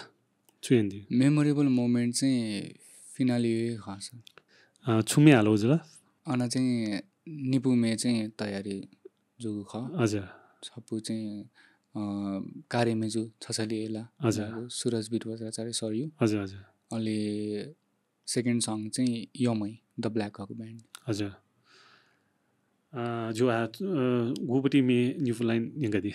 छु यानादी? Memorable moment चाहिँ finale हे खः sir। अ, छु म्ये हालागु जुल? अन चाहिँ निपु म्ये चाहिँ तयारी जूगु खः। हजुर। छपु चाहिँ, अ, कार्य मेजु छछलिए ला हजुर। सुरज बिट वज्राचार्य sir-यु। हजुर, हजुर। अले second song चाहिँ यमै, The Black Hawk Band। हजुर। अ, ज्यू, आ, अ, गुपति म्ये निपु line न्यंकादी।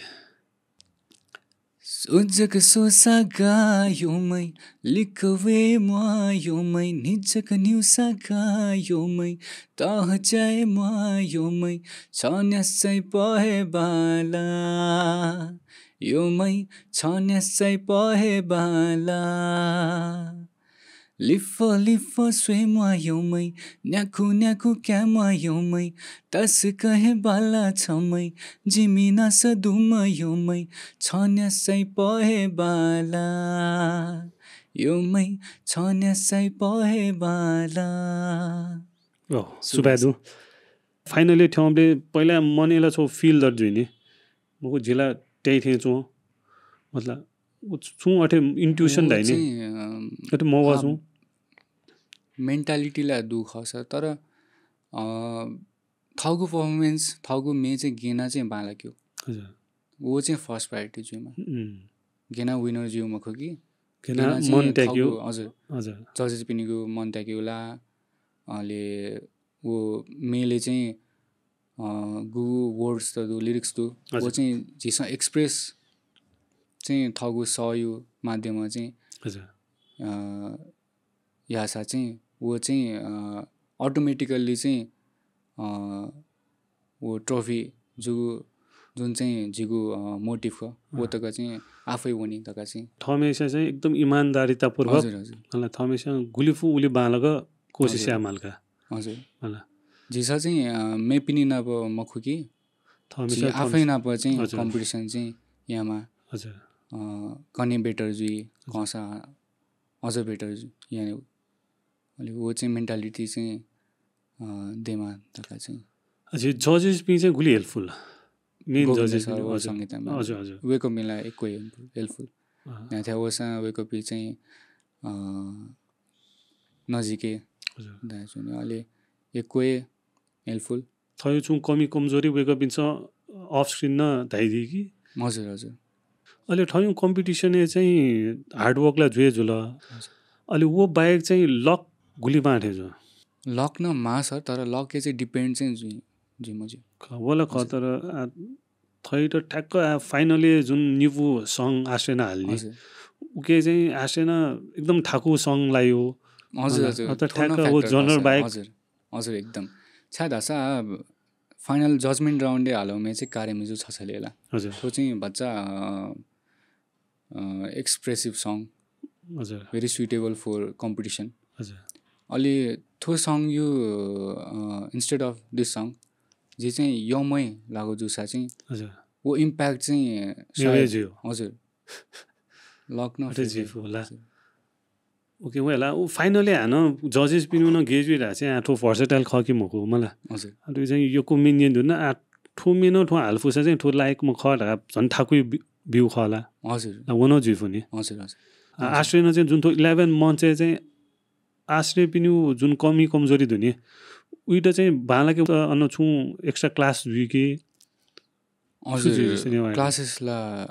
सोजक सोसा गा यमै, लिक्क वये म्वाः यमै, निजक न्यूसा गा यमै, तःचाये म्वाः यमै, छ न्यासै पहे बाला। यमै, छ न्यासै पहे बाला। लिफः लिफः स्वये म्वाः यमै, न्याखु न्याखु काये म्वाः यमै, तसकं हे बाला छमै, जिमि नासा दुम्ह यमै, छ न्यासै पहे बाला। यमै, छ न्यासै पहे बाला। ओह, सुभाय् दु। Finally थ्यंबलय् पहिला मनय् ला छगू feel दत जुइ नि। मखु, जिला त्याइ थें च्वं। मतलब, उ छुं अथे intuition उ धाइ नि। चाहिँ, अ, अथे मवः आ, छुं। Mentality ला दु खः sir, तर, अ, थःगु performance, थःगु म्ये चाहिँ गेना चाहिँ बांलाक्यु। हजुर। व चाहिँ first priority जुइमा। उम्। गेना winner ज्यू मखु कि। गेना गेना चाहिँ मन त्याक्यु। थःगु, हजुर। हजुर। Judges पिनिगु मन त्याक्यु ला, अले व म्येले चाहिँ, अ, गुगु words त दु, lyrics दु, व हजुर। चाहिँ झीसं express चाहिँ थःगु सःयु माध्यमं चाहिँ, हजुर। अ, याःसा चाहिँ व चाहिँ, अ, automatically चाहिँ, अ, व trophy जु-, जुन चाहिँ झीगु, अ, motive खः, व अँ। तक चाहिँ आफै वनी धकाः चाहिँ। थःम्हेस्यां चाहिँ एकदम इमानदारितापूर्वक, हजुर, हजुर। अले थःम्हेस्यां गुलि फु उलि बांलाक कोसिस हजुर। यायेमाल का। हजुर। अले। झीसं चाहिँ, अ, मेपिनि नाप मखु कि, थःम्हेस्यां झी आफै थःम्हेस्यां। नाप चाहिँ हजुर। Competition चाहिँ यायेमा। हजुर। अ, कन्हय् better जुइ, हजुर। कंसा अझ better जुइ, याने। अले व चाहिँ mentality चाहिँ, अ, देमा धकाः चाहिँ। हजुर, judges पिं चाहिँ गुलि helpful? Main Govind judges sir पिं, व हजुर। संगीतमा। हजुर, हजुर। वय्कःपिं ला यक्व helpful, helpful। अँ। न्ह्याथाय् वःसां वय्कःपिं चाहिँ, अ, नजिकै हजुर। दाइ जुन अले यक्व helpful। थ्व छुं कमी कमजोरी वय्कःपिन्सं अफ स्क्रिन नं धाइदी कि। हजुर, हजुर। अले थ्व कम्पिटिसनय् चाहिँ हार्डवर्क ला जुइ जुल। हजुर। अले व बाहेक चाहिँ लक गुलि माः थें जुल। लक नं माः सर, तर लकय् चाहिँ डिपेन्ड चाहिँ जुइ, जुइ मज्यू। खः, व ला खः, हजुर। तर आ, थ्व त ठ्याक्क आ, फाइनलय् जुन निपु सङ आश्रयनं हाल्ने। हजुर। उके चाहिँ आश्रयनं एकदम थाकु सङ लायो। हजुर, हजुर। अ, त थ्व नं ठ्याक्क व फ्याक्टर खः जनर सर। बाहेक। हजुर, हजुर, एकदम। छाय् धाःसा आ, फाइनल जजमेन्ट राउन्डय् हालौम्ह चाहिँ कारे मिजु छ छले ला। हजुर। थ्व चाहिँ भचा, अ, अ, एक्सप्रेसिभ सङ। हजुर। Very suitable for competition। हजुर। अले थ्व सङ यु, अ, instead of this song, जि चाहिँ यमय् लागु जूसा चाहिँ हजुर। व इम्प्याक्ट चाहिँ मेवे सायद जुयो। हजुर। लक नं अथे फेरि जुइ फु होला। हजुर। ओके, वय् ला, उ फाइनली हानं जजेसपिनिगु नं गेज जुइ धाःसा चाहिँ आ, थ्व भर्सेटाइल खः कि मखु मला। हजुर। आ, थ्व चाहिँ यक्व म्ये न्यने धुन, आ, थ्व म्ये नं थ्व हालाफुसा चाहिँ थ्व लायकम्ह खः धकाः झन् थाकुइ बि-, ब्यू खः ला। हजुर। ला, व नं जुइ फु नि। हजुर, हजुर। आ, हजुर। आश्रयनं चाहिँ जुन थ्व इलेभेन मन्थय् चाहिँ आश्रयपिनिगु जुन कमी कमजोरी दु नि, उइत चाहिँ बांलाक अन छुं एक्स्ट्रा क्लास जुइ कि छु हजुर, जुइ जस्तो नि, क्लासेस ला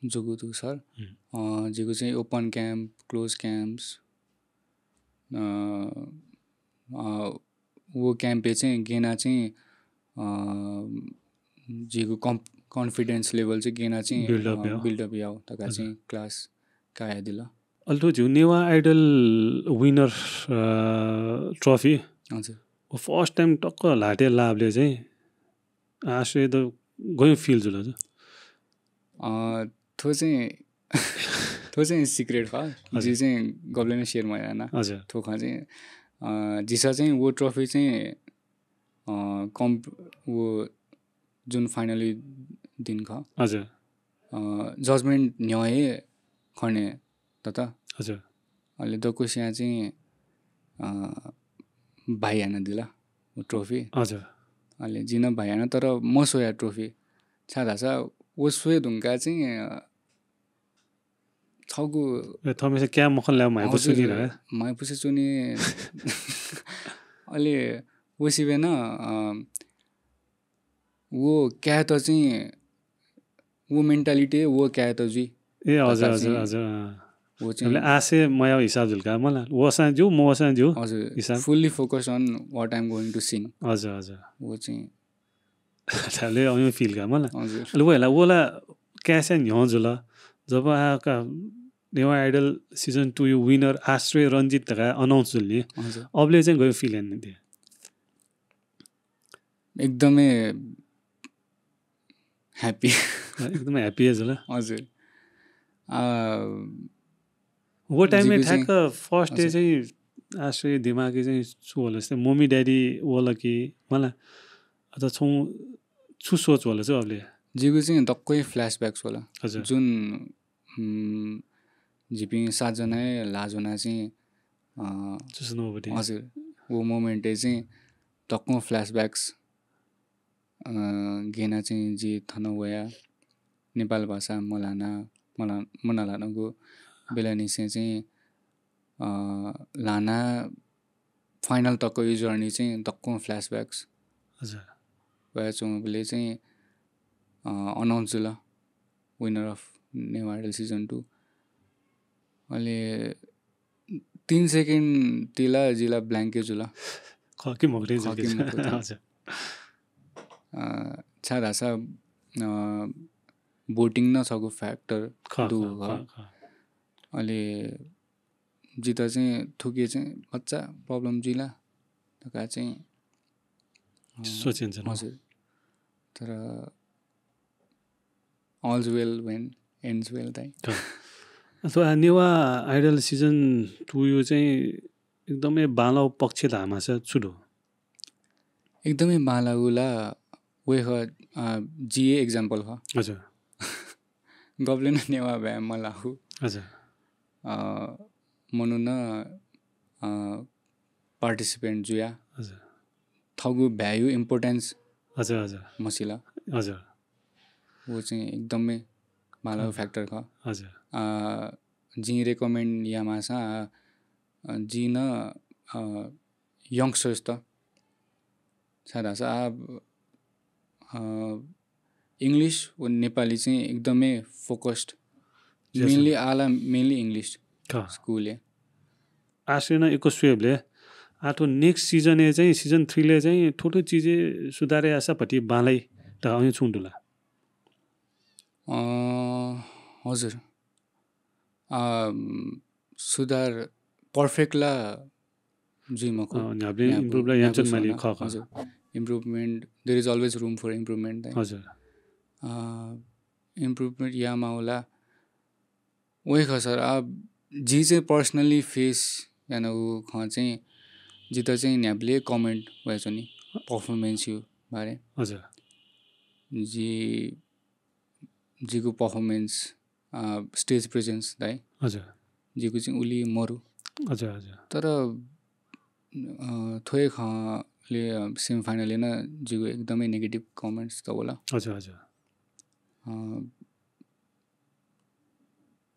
जूगु दु सर। हुँ। अ, जिगु चाहिँ ओपन क्याम्प, क्लोज क्याम्प्स, अ, अ, व क्याम्पय् चाहिँ गेना चाहिँ, अ, जिगु कम-, कन्फिडेन्स लेभल चाहिँ गेना चाहिँ, build up अ, याव। Build up याव धकाः हजुर। चाहिँ क्लास कायादिल। अले थ्व झीगु नेवाः आइडल विनर, अ, ट्रफी। हजुर। व फर्स्ट टाइम टक्क ल्हातय् लाःबलय् चाहिँ आश्रय द गय् फिल जुल हजुर? अ, थ्व चाहिँ, थ्व चाहिँ सिक्रेट खः। हजुर। जि चाहिँ गबलें नं सेयर मयाना। हजुर। थ्व खँ चाहिँ, अ, झीसं चाहिँ व ट्रफी चाहिँ, अ, कम्प-, व जुन फाइनली दिन खः। हजुर। अ, जजमेन्ट न्ह्यः हे खने दत। हजुर। अले दक्वसियां चाहिँ, अ, भाइ यानादिल व ट्रफी। हजुर। अले जिं नं भाइ याना, तर मस्वया ट्रफी। छाय् धाःसा व स्वये धुंकाः चाहिँ, अ, छगू ए, थःम्हेसित काये मखन ला, म्हाइपुसे हजुर, च्वनी ला। म्हाइपुसे च्वनी। अले व सिबें नं, अ, व कायेत चाहिँ व मेन्टालिटी व कायेत जुइ। ए, हजुर, धकाः हजुर, चाहिँ हजुर, अँ। व चाहिँ मतलब आशय मयाव हिसाब जुल का, मला वःसां ज्यू, मवःसां ज्यू हजुर, हिसाब। Fully focus on what I'm going to sing। हजुर, हजुर। व चाहिँ थाले अमे फिल का, मला। हजुर। अले व ला, व ला कायेसां न्ह्यः जुल। जब आ का नेवाः आइडल season two यु winner आश्रय रञ्जित धकाः announce जुल नि। हजुर। अबले चाहिँ गय् फिल यानादिया? एकदमै happy। एकदमै happy जुल। हजुर। आ, व टाइमय् जिगु चाहिँ ठ्याक्क फर्स्ट डे हजुर। चाहिँ आश्रय दिमागय् चाहिँ छु होला, जस्तै मम्मी ड्याडी वल कि, मला, अथवा छुं छु सोच होला चाहिँ अबले? जिगु चाहिँ दक्वै फ्ल्यासब्याक्स होला। हजुर। जुन, उम्, जिपिं सातजनाय् ल्हाः ज्वना चाहिँ, अ, चुसुनोबटी। हजुर। व मोमेन्टय् चाहिँ दक्वं फ्ल्यासब्याक्स। अ, गेना चाहिँ जि थन वया नेपाल भाषा मल्हाना, मल्हा-, मल्हानागु बेलानिसें चाहिँ, अ, ल्हाना फाइनल तक यु जर्नी चाहिँ दक्वं फ्ल्यासब्याक्स। हजुर। वयाच्वंबलय् चाहिँ, अ, announce जुल winner of Newah idol season two। अले तीन सेकेन्ड तिला जिला ब्ल्याङ्कै जुल। खः कि मखु रे खः कि जुल। मखु त। हजुर। अ, छाय् धाःसा, अ, भोटिङ नं छगू फ्याक्टर खः, दु खः, खः। खः, खः। अले जित चाहिँ थुके चाहिँ बच्चा प्रब्लम जुइला धकाः चाहिँ, अ, सोचेन्छु न। हजुर। तर all's well when ends well दाइ। अथवा नेवाः आइडल season two यु चाहिँ एकदमै बांलाउ पक्ष धाःमासा छु दु? एकदमै बांलाउ ला वय् खः, अ, जि हे example खः। हजुर। गबलें नं नेवाः भाय् मल्हाउ। हजुर। अ, मनू नं, अ, participant जुया। हजुर। थःगु भाय्‌यु importance हजुर, हजुर। मसिल। हजुर। व चाहिँ एकदमै बांलाउ हजुर। फ्याक्टर खः। हजुर। अ, जिं recommend यायेमाःसा, अ, जिं नं, अ, youngsters त छाय् धाःसा आ, इङ्ग्लिस व नेपाली चाहिँ एकदमै फोकस्ड। मेनली आला मेनली इङ्ग्लिस। स्कुलय् आश्रयनं यक्व स्वयेबलय् आः थ्व नेक्स्ट सिजनय् चाहिँ, सिजन थ्रीलय् चाहिँ थ्व थ्व चिजय् सुधार याःसा भति बांलाइ धकाः अन छुं दु ला? अँ, हजुर। अँ, सुधार पर्फेक्ट ला जुइ मखु। अँ, न्ह्याबलें इम्प्रुभ ला यानाच्वने माली। खः, खः। हजुर। Improvement, there is always room for improvement। हजुर। अँ, इम्प्रुभमेन्ट यायेमाःगु ला वइ खः सर। आ, जि चाहिँ पर्सनली फेस यानागु खँ चाहिँ जितः चाहिँ न्ह्याबलें कमेन्ट वयाच्वनी पर्फर्मेन्सया बारे। हजुर। जि, जिगु पर्फर्मेन्स, अँ, स्टेज प्रेजेन्स धाइ। हजुर। जिगु चाहिँ उलि मरु। हजुर, हजुर। तर, अँ, थ्व हे खँले, अँ, सेमिफाइनलय् नं जिगु एकदमै नेगेटिभ कमेन्ट्स त वल। हजुर, हजुर। अँ,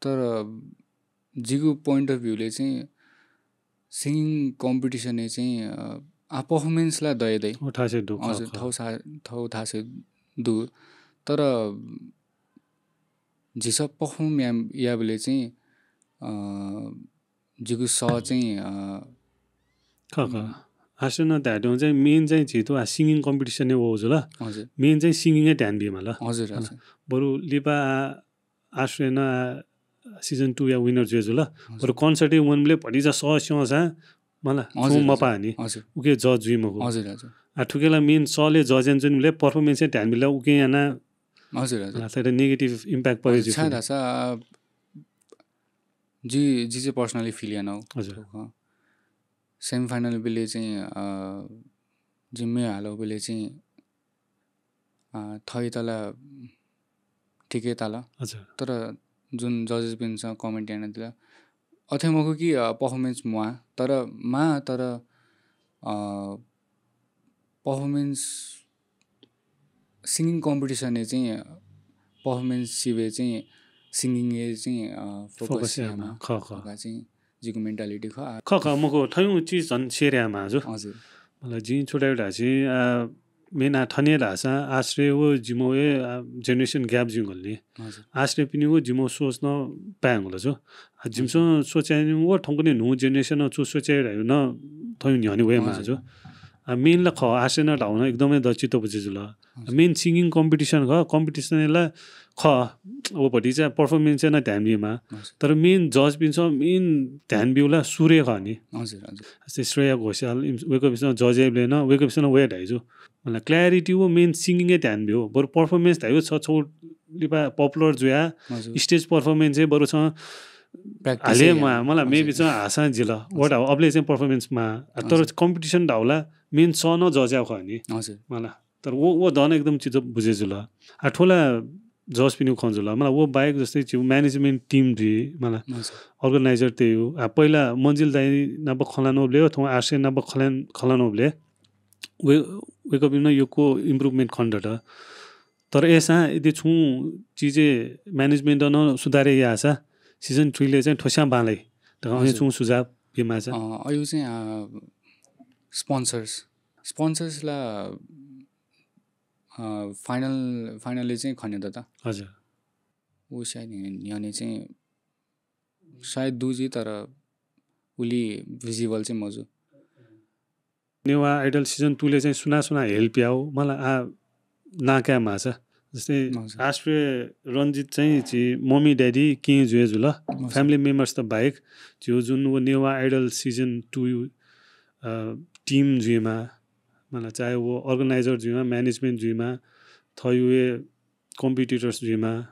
तर जिगु पोइन्ट अफ भ्यूले चाहिँ सिङ्गिङ कम्पिटिसनय् चाहिँ, अँ, आ, पर्फर्मेन्स ला दये दइ। व थासय् दु, खः, हजुर, खः। थौ सा-, थौ थासय् दु। तर झीसं पर्फर्म या-, याबलय् चाहिँ, अँ, जिगु सः चाहिँ, अँ, खः, खः। आश्रयनं धायेधुन चाहिँ मेन चाहिँ झी थ्व आ सिङ्गिङ कम्पिटिसनय् वःगु जुल। हजुर। मेन चाहिँ सिङ्गिङय् ध्यान बीमाल। हजुर, हजुर। बरु लिपा आ आश्रयनं आ सिजन टूया विनर जुया जुल। हजुर। बरु कन्सर्टय् वनेबलय् भतिचा सः स्यंसां मला, हजुर, छुं हजुर। मपाः नि। हजुर। उके जज जुइ मखु। हजुर, हजुर। आ, थुके ला मेन सःले जज यानाच्वनेबलय् पर्फर्मेन्सय् ध्यान बिल ला उके याना, हजुर, हजुर। आ, थ्व त नेगेटिभ इम्प्याक्ट परे हजुर, जुइ छाय् खु। धाःसा, आ, जि, जि चाहिँ पर्सनली फिल यानागु। हजुर। थ्व खँ। सेमिफाइनल बेलय् चाहिँ, अ, जि म्ये हालागु बेलय् चाहिँ, अ, थःत ला ठिकै ताल। हजुर। तर जुन जजेसपिन्सं कमेन्ट यानादिल, अथे मखु कि, अ, पर्फर्मेन्स म्वाः, तर माः, तर, अ, पर्फर्मेन्स सिङ्गिङ कम्पिटिसनय् चाहिँ पर्फर्मेन्स सिबय् चाहिँ सिङ्गिङय् चाहिँ, अ, फोकस फोकस यायेमाः। यायेमाः। खः, खः। धकाः चाहिँ जिगु मेन्टालिटी खः। खः, खः, मखु, थ्व चिज झन् सेयर यायेमाः जु। हजुर। मतलब जिं छु धाये धाःसा, अ, मेन आ थन हे धाःसा आश्रय व जिमिगु हे, अ, जेनेरेसन ग्याप जुइगुलिं। हजुर। आश्रयपिनिगु जिमिगु सोच नं पायेगु ला जु। आ, जिमिसं हजुर। सोचे यानागु व थौंकन्हय् न्हू जेनेरेसनं छु सोचे याइ धयागु नं थौं न्ह्यःने वयेमाः हजुर। जु। आ, मेन ला खः, आश्रयनं धाःगु नं एकदमै द चित्त बुझे जुल। हजुर। मेन सिङ्गिङ कम्पिटिसन खः, कम्पिटिसनय् ला खः, व भतिचा पर्फर्मेन्सय् नं ध्यान बीमाः। हजुर। तर मेन जजपिन्सं मेन ध्यान बीगु ला सुर हे खः नि। हजुर, हजुर। जस्तै श्रेया घोषाल, इम-, वय्कःपिन्सं जज याइबलय् नं, वय्कःपिन्सं नं वया धाइ जु। मतलब क्ल्यारिटी व मेन सिङ्गिङय् ध्यान बीगु। बरु पर्फर्मेन्स धाइगु छ छौ लिपा पपुलर जुया, हजुर। स्टेज पर्फर्मेन्सय् बरु छं practice हाले याना। मला, हजुर। मेपिन्सं हाःसां जिल। व हजुर। धाःगु अबलय् चाहिँ पर्फर्मेन्स माः। आ, तर हजुर। कम्पिटिसन धाःगु ला मेन सः नं जज यायेगु खः नि। हजुर। मला। तर व, व द नं एकदम चित्त बुझे जुल। आ, थ्व ला जजपिनिगु खँ जुल। मला, व बाहेक जस्तै झीगु म्यानेजमेन्ट टिम जुइ, मला, हजुर। अर्गनाइजर तयेगु। आ, पहिला मन्जिल दाइ नाप खँ ल्हानाबलय्, थौं आश्रय नाप खँ ल्हान-, खँ ल्हानाबलय्, वय्-, वय्कःपिनिगु नं यक्व इम्प्रुभमेन्ट खने दत। तर अय्सां यदि छुं चिजय् म्यानेजमेन्टं नं सुधार याःसा, सिजन थ्रीलय् चाहिँ थ्वस्यां बांलाइ धकाः अन हजुर। छुं सुझाव बीमाःसा। अँ, अय् चाहिँ, अ, स्पोन्सर्स, स्पोन्सर्स ला, अ, फाइनल, फाइनलय् चाहिँ खने दत। हजुर। व सायद न्ह्यःने चाहिँ सायद दु जुइ, तर उलि भिजिबल चाहिँ मजू। नेवाः आइडल सिजन टूलय् चाहिँ सुनां सुनां हेल्प याउ, मला आ नां कायेमाःसा। जस्तै हजुर। आश्रय रञ्जित चाहिँ झी मम्मी ड्याडी केहेँ जुया जुल, हजुर। फ्यामिली मेम्बर्स त बाहेक, झीगु जुन व नेवाः आइडल सिजन टू, अ, टिम जुइमा, मला चाहे व अर्गनाइजर जुइमा, म्यानेजमेन्ट जुइमा, थःगु हे कम्पिटिटर्स जुइमा,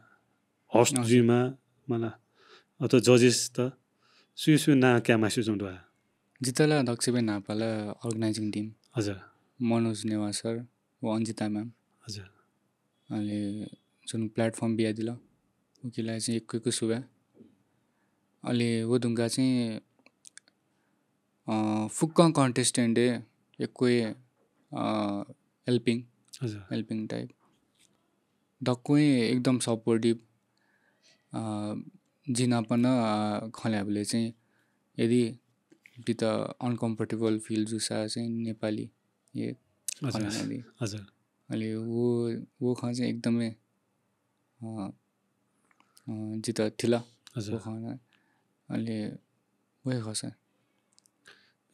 होस्ट हजुर। जुइमा, मला अथवा जजेस त सुया सुया नां कायेमास्ति च्वं दु आ? जितः ला दक्वसिबय् न्हापां ला अर्गनाइजिङ टिम। हजुर। मनोज नेवाः सर व अन्जिता म्याम। हजुर। अले जुन प्लेटफर्म बियादिल, उकिला चाहिँ यक्व यक्व सुभाय्। अले व धुंकाः चाहिँ, अ, फुक्कं कन्टेस्टेन्टय् यक्व, अ, हेल्पिङ, हजुर। Helping type. दक्वं एकदम सपोर्टिभ। अ, जि नाप नं, अ, खँ ल्हायेबलय् चाहिँ यदि जितः अनकम्फर्टेबल फिल जूसा चाहिँ नेपाली हे खँ हजुर। ल्हानादी। हजुर। अले वो वो खँ चाहिँ एकदमै अ, अ, जित थिल। हजुर। वो खँ अले वहे खः सर।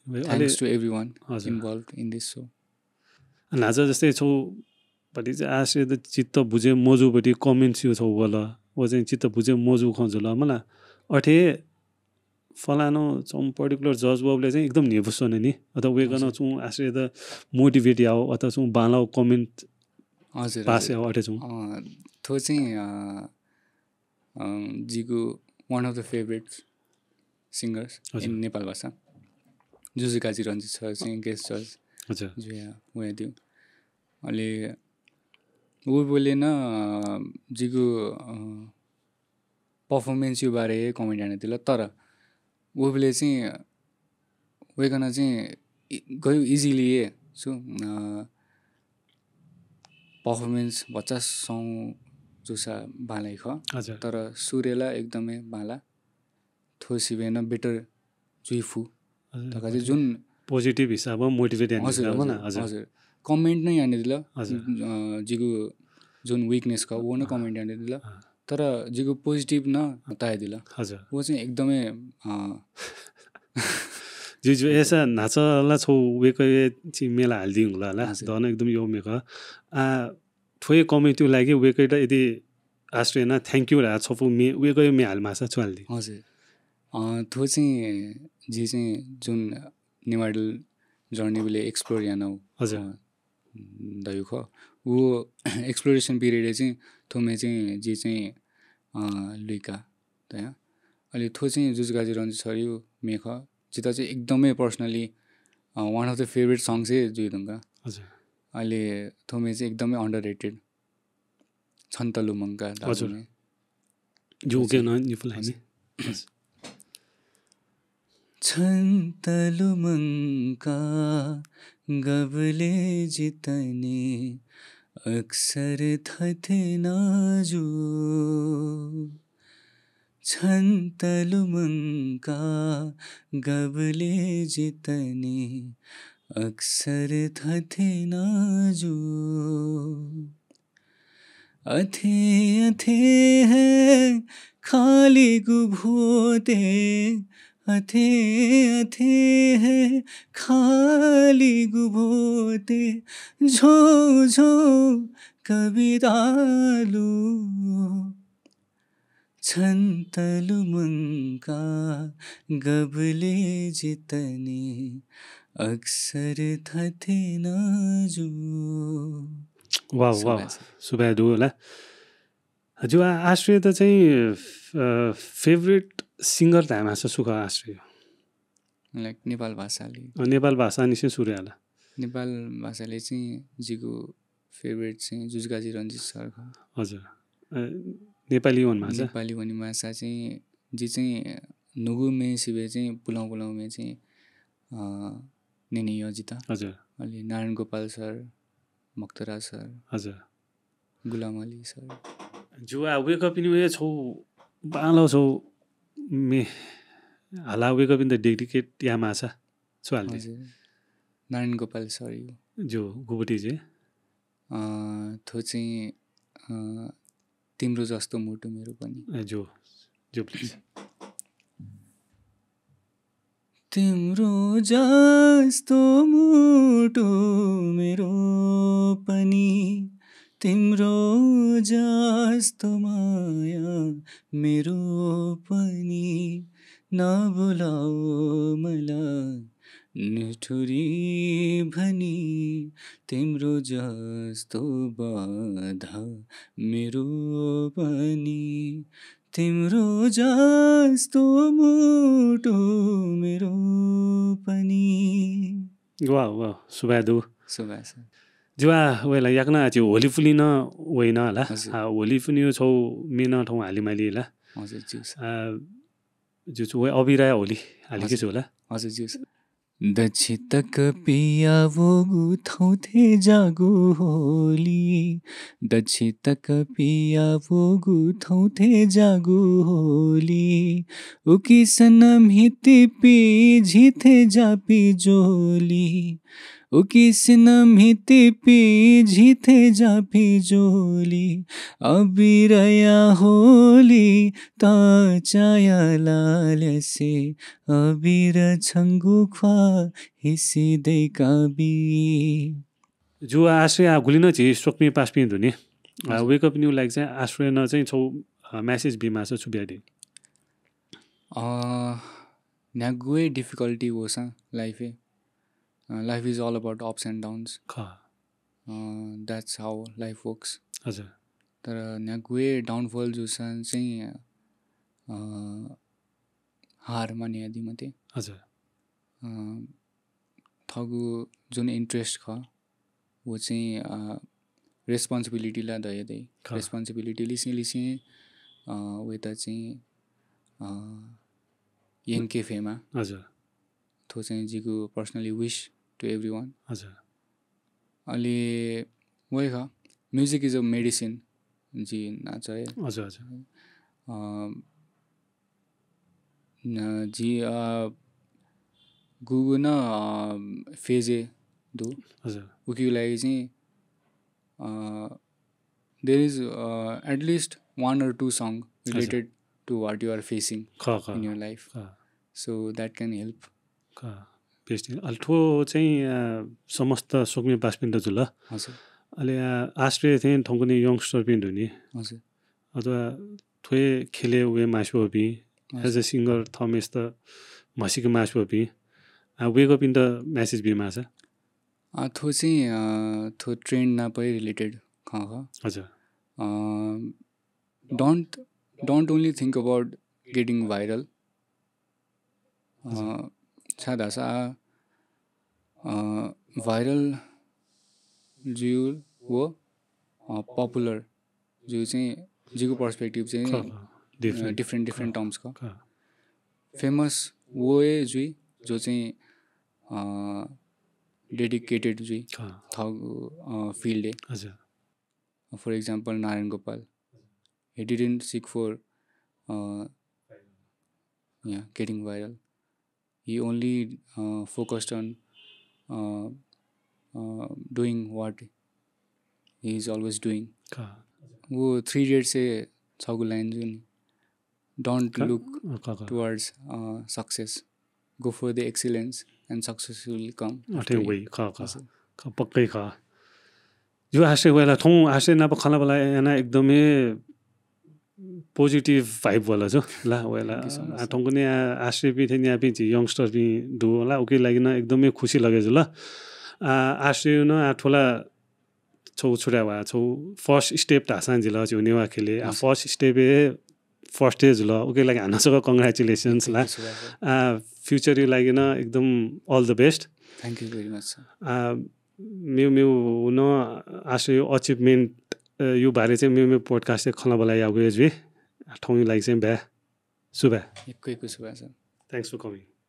अले thanks to everyone हजुर। Involved in this show। न्हाचा जस्तै छौ भति चाहिँ आश्रय त चित्त बुझे मजु भति comments यु छौ वल। वो चाहिँ चित्त बुझे मजु खँ जुल मला। अथे फलानु छौ particular judge वबले चाहिँ एकदम न्ह्यइपुसे च्वन नि। अथवा वेकन हजुर। छौ आश्रय त motivate याव अथवा छौ बांलाव comment हजुर, पास हजुर। याव अथे छौ। अ, थ्व चाहिँ अ, अ, जिगु one of the favourite singers हजुर। In नेपाल भाषा। जुजु काजी रञ्जित सर चाहिँ guest judge हजुर। जुया वया दिउ। अले वो बेले न अ, जिगु अ, performance यु बारे comment याना दिल तर वो बेले चाहिँ वेकन चाहिँ इ- गयो easily ये सु अ, performance भचा सौ जुसा बांलाइ ख हजुर। तर सुरेला एकदमै बांला थो सिबेन better जुइफु हजुर, तका चाहिँ जुन positive हिसाबमा motivate याना हजुर, दिला मला, हजुर, हजुर। हजुर। Comment नै याना दिल। हजुर। अ, जिगु जुन weakness ख वो न comment याना दिल। अँ। तर जिगु positive न ताया दिल। हजुर। वो चाहिँ एकदमै अ, जु जु एसा न्हाचा ला छौ वेकय छि मेला हाल दिउ ला ला। हजुर। दन एकदम यो मेक। आ थ्वय comment यु लागि वेकय त यदि आश्रय न thank you ला छपु मे वेकय मे हाल मासा छु हाल दि। हजुर। अ, थ्व चाहिँ जि चाहिँ जुन नेवार journey बेले explore याना हजुर। अ, दयु ख। वो exploration period चाहिँ थ्व मे चाहिँ जि चाहिँ अ, लुइका तया। अले थ्व चाहिँ जुजु काजी रञ्जित सर यु मे ख। जित चाहिँ एकदमै personally अ, one of the favourite song चाहिँ जुइ धुंका। हजुर। अले थ्व मे चाहिँ एकदमै underrated। छन्त लुमंका हजुर। दाजुमे। जु उके न निपुल हाइने। हजुर। छन्त लुमंका गबले जितने अक्सर थथे नाजु। छन्त लुमंका गबले जितने अक्सर थथे नाजु। अथे अथे हे खाली गुभोते, अथे अथे हे खाली गुभोते, झो झो कवितालु। छन्त लुमंका गबले जितने अक्सर थथे नाजु। वाह, वाह। सुभाय् छ। सुभाय् दु होला। हजुर, आ-, आश्रय त चाहिँ, अ, favourite singer धायेमासा सुख आश्रय? Like नेपाल भाषाले। अ, नेपाल भाषा निसें सुरु याला। नेपाल भाषाले चाहिँ जिगु favourite चाहिँ जुजुकाजी रञ्जित सर खः। हजुर। अ, नेपाली वनेमासा? नेपाली वनेमासा चाहिँ जि चाहिँ नुगु मे सिबे चाहिँ पुलाउँ पुलाउँ मे चाहिँ, अ, नेने यः जित। हजुर। अले नारायण गोपाल सर, मक्तरा सर। हजुर। गुलाम अली सर। जु आ वेकपिनि वे छौ बांलाउ छौ मे हाला वेकपिन्त dedicate यायेमासा छु हाल दे? हजुर। नारायण गोपाल सर यु। जु गुबटी जे? अ, थ्व चाहिँ, अ, तिम्रो जस्तो मुटु मेरो पनि। ए, जु, जु please। तिम्रो जस्तो मुटु मेरो पनि, तिम्रो जस्तो माया मेरो पनि, नबोलाऊ मलाई निठुरी भनी, तिम्रो जस्तो बाधा मेरो पनि, तिम्रो जस्तो मुटु मेरो पनि। वाह, वाह, सुभाय् दु। सुभाय् छ। जुवा, वेला याकनं आछि होली फुलिन वइन ला। हजुर। आ, होली फुनि छौ मेन थौ हालिमाली ला। हजुर, ज्यू सर। आ, ज्यू छु, वे अबिराया होली हालिके हजुर। छु ला। हजुर, ज्यू सर। दछि तक पिया वोगु थौथे जागु होली, दछि तक पिया वोगु थौथे जागु होली, उकी सनम हिति पि झिथे जापि जोली, उकिसिनं म्हितिपि झी थें जापि ज्वली, अबिरया होली तचाया लालसे, अबिर छंगु ख्वाः हिसि दय्काबी। जु आश्रय आ गुलिं नं झी स्वकुमि पासापिं दु नि। आ, हजुर। वय्कःपिनिगु लागि चाहिँ आश्रयं चाहिँ छगू, अ, message बीमाःसा छु बियादी? अ, न्ह्यागु हे difficulty वःसां life-य्, अ, life is all about ups and downs। खः। अ, that's how life works। हजुर। तर न्ह्यागु हे downfall जूसां चाहिँ, अ, हार माने यादी मते। हजुर। अ, थःगु जुन interest खः, व चाहिँ, अ, responsibility ला धयादी। खः। Responsibility लिसें लिसें, अ, वय्‌त चाहिँ, अ, यंके फयेमा। हजुर। थ्व चाहिँ जिगु personally wish to everyone। हजुर। अले वय् खः, music is a medicine, जि नाचः हे। हजुर, हजुर। अ, न, जि, अ, गुगु नं, अ, phase-य् दु। हजुर। उकिया लागि चाहिँ, अ, there is, a, at least one or two song हजुर। Related to what you are facing खः, खः। In your life। खः। So that can help। खः। Best। अले थ्व चाहिँ, अ, समस्त स्वकुमि पासापिन्त जुल। हजुर। अले, अ, आश्रय थें थौंकन्हय् youngster-पिं दु नि। हजुर। अथवा थ्व हे ख्यलय् वये मास्ति वःपिं, हजुर। As a singer थःम्हेसित म्हसीके मास्ति वःपिं, अ, वय्कःपिन्त message बीमाःसा? अ, थ्व चाहिँ, अ, थ्व trend नाप हे related खँ खः। हजुर। अ, don't, don't only think about getting viral। अ, हजुर। छाय् धाःसा, अ, viral जुइ व, अ, popular जुइ चाहिँ जिगु perspective चाहिँ, खः, खः। अ, different। Different, different खः। Terms खः। खः। Famous व हे जुइ जो चाहिँ, अ, dedicated जुइ खः। थःगु, अ, field-य्। हजुर। For example, Narayan Gopal. He didn't seek for, uh, yeah, getting viral. He only, uh, focused on, uh, uh, doing what he is always doing। खः। वो Three Idiots-य् छगू line जुइ नि, "Don't खः। Look अँ, खः, खः। Towards, uh, success। Go for the excellence and success will come अथे after you।" वइ, खः, खः। हजुर। खः, पक्कै खः। ज्यू आश्रय, वय्‌ला थौं आश्रय नाप खँल्हाबल्हा यानाः एकदमै positive vibe वल ज्यू ला, वय्‌ला। Thank you so much, आ, sir। थौंकन्हय् आ, आश्रयपिं थें न्याःपिं झी youngster-पिं दु ला, उकिया लागि नं एकदमै खुसी लगे जुल। आ, आश्रय नं आ थ्व ला छगू छु धाये वा, छगू first step धाःसां जिल झीगु नेवाः ख्यलय्। आ, हजुर। First step हे first हे जुल, उकिया लागि हानं छकः congratulations ला। Thank you so much, sir। आ, future-या लागि नं एकदम all the best। Thank you very much, sir। आ, मेव मेव नं आश्रय achievement, अ, या बारे चाहिँ मेव मेव podcast-य् खँल्हाबल्हा याःगु हे जुइ। थौंया लागि चाहिँ बाय्। सुभाय्। यक्व यक्व सुभाय्, sir। Thanks for coming।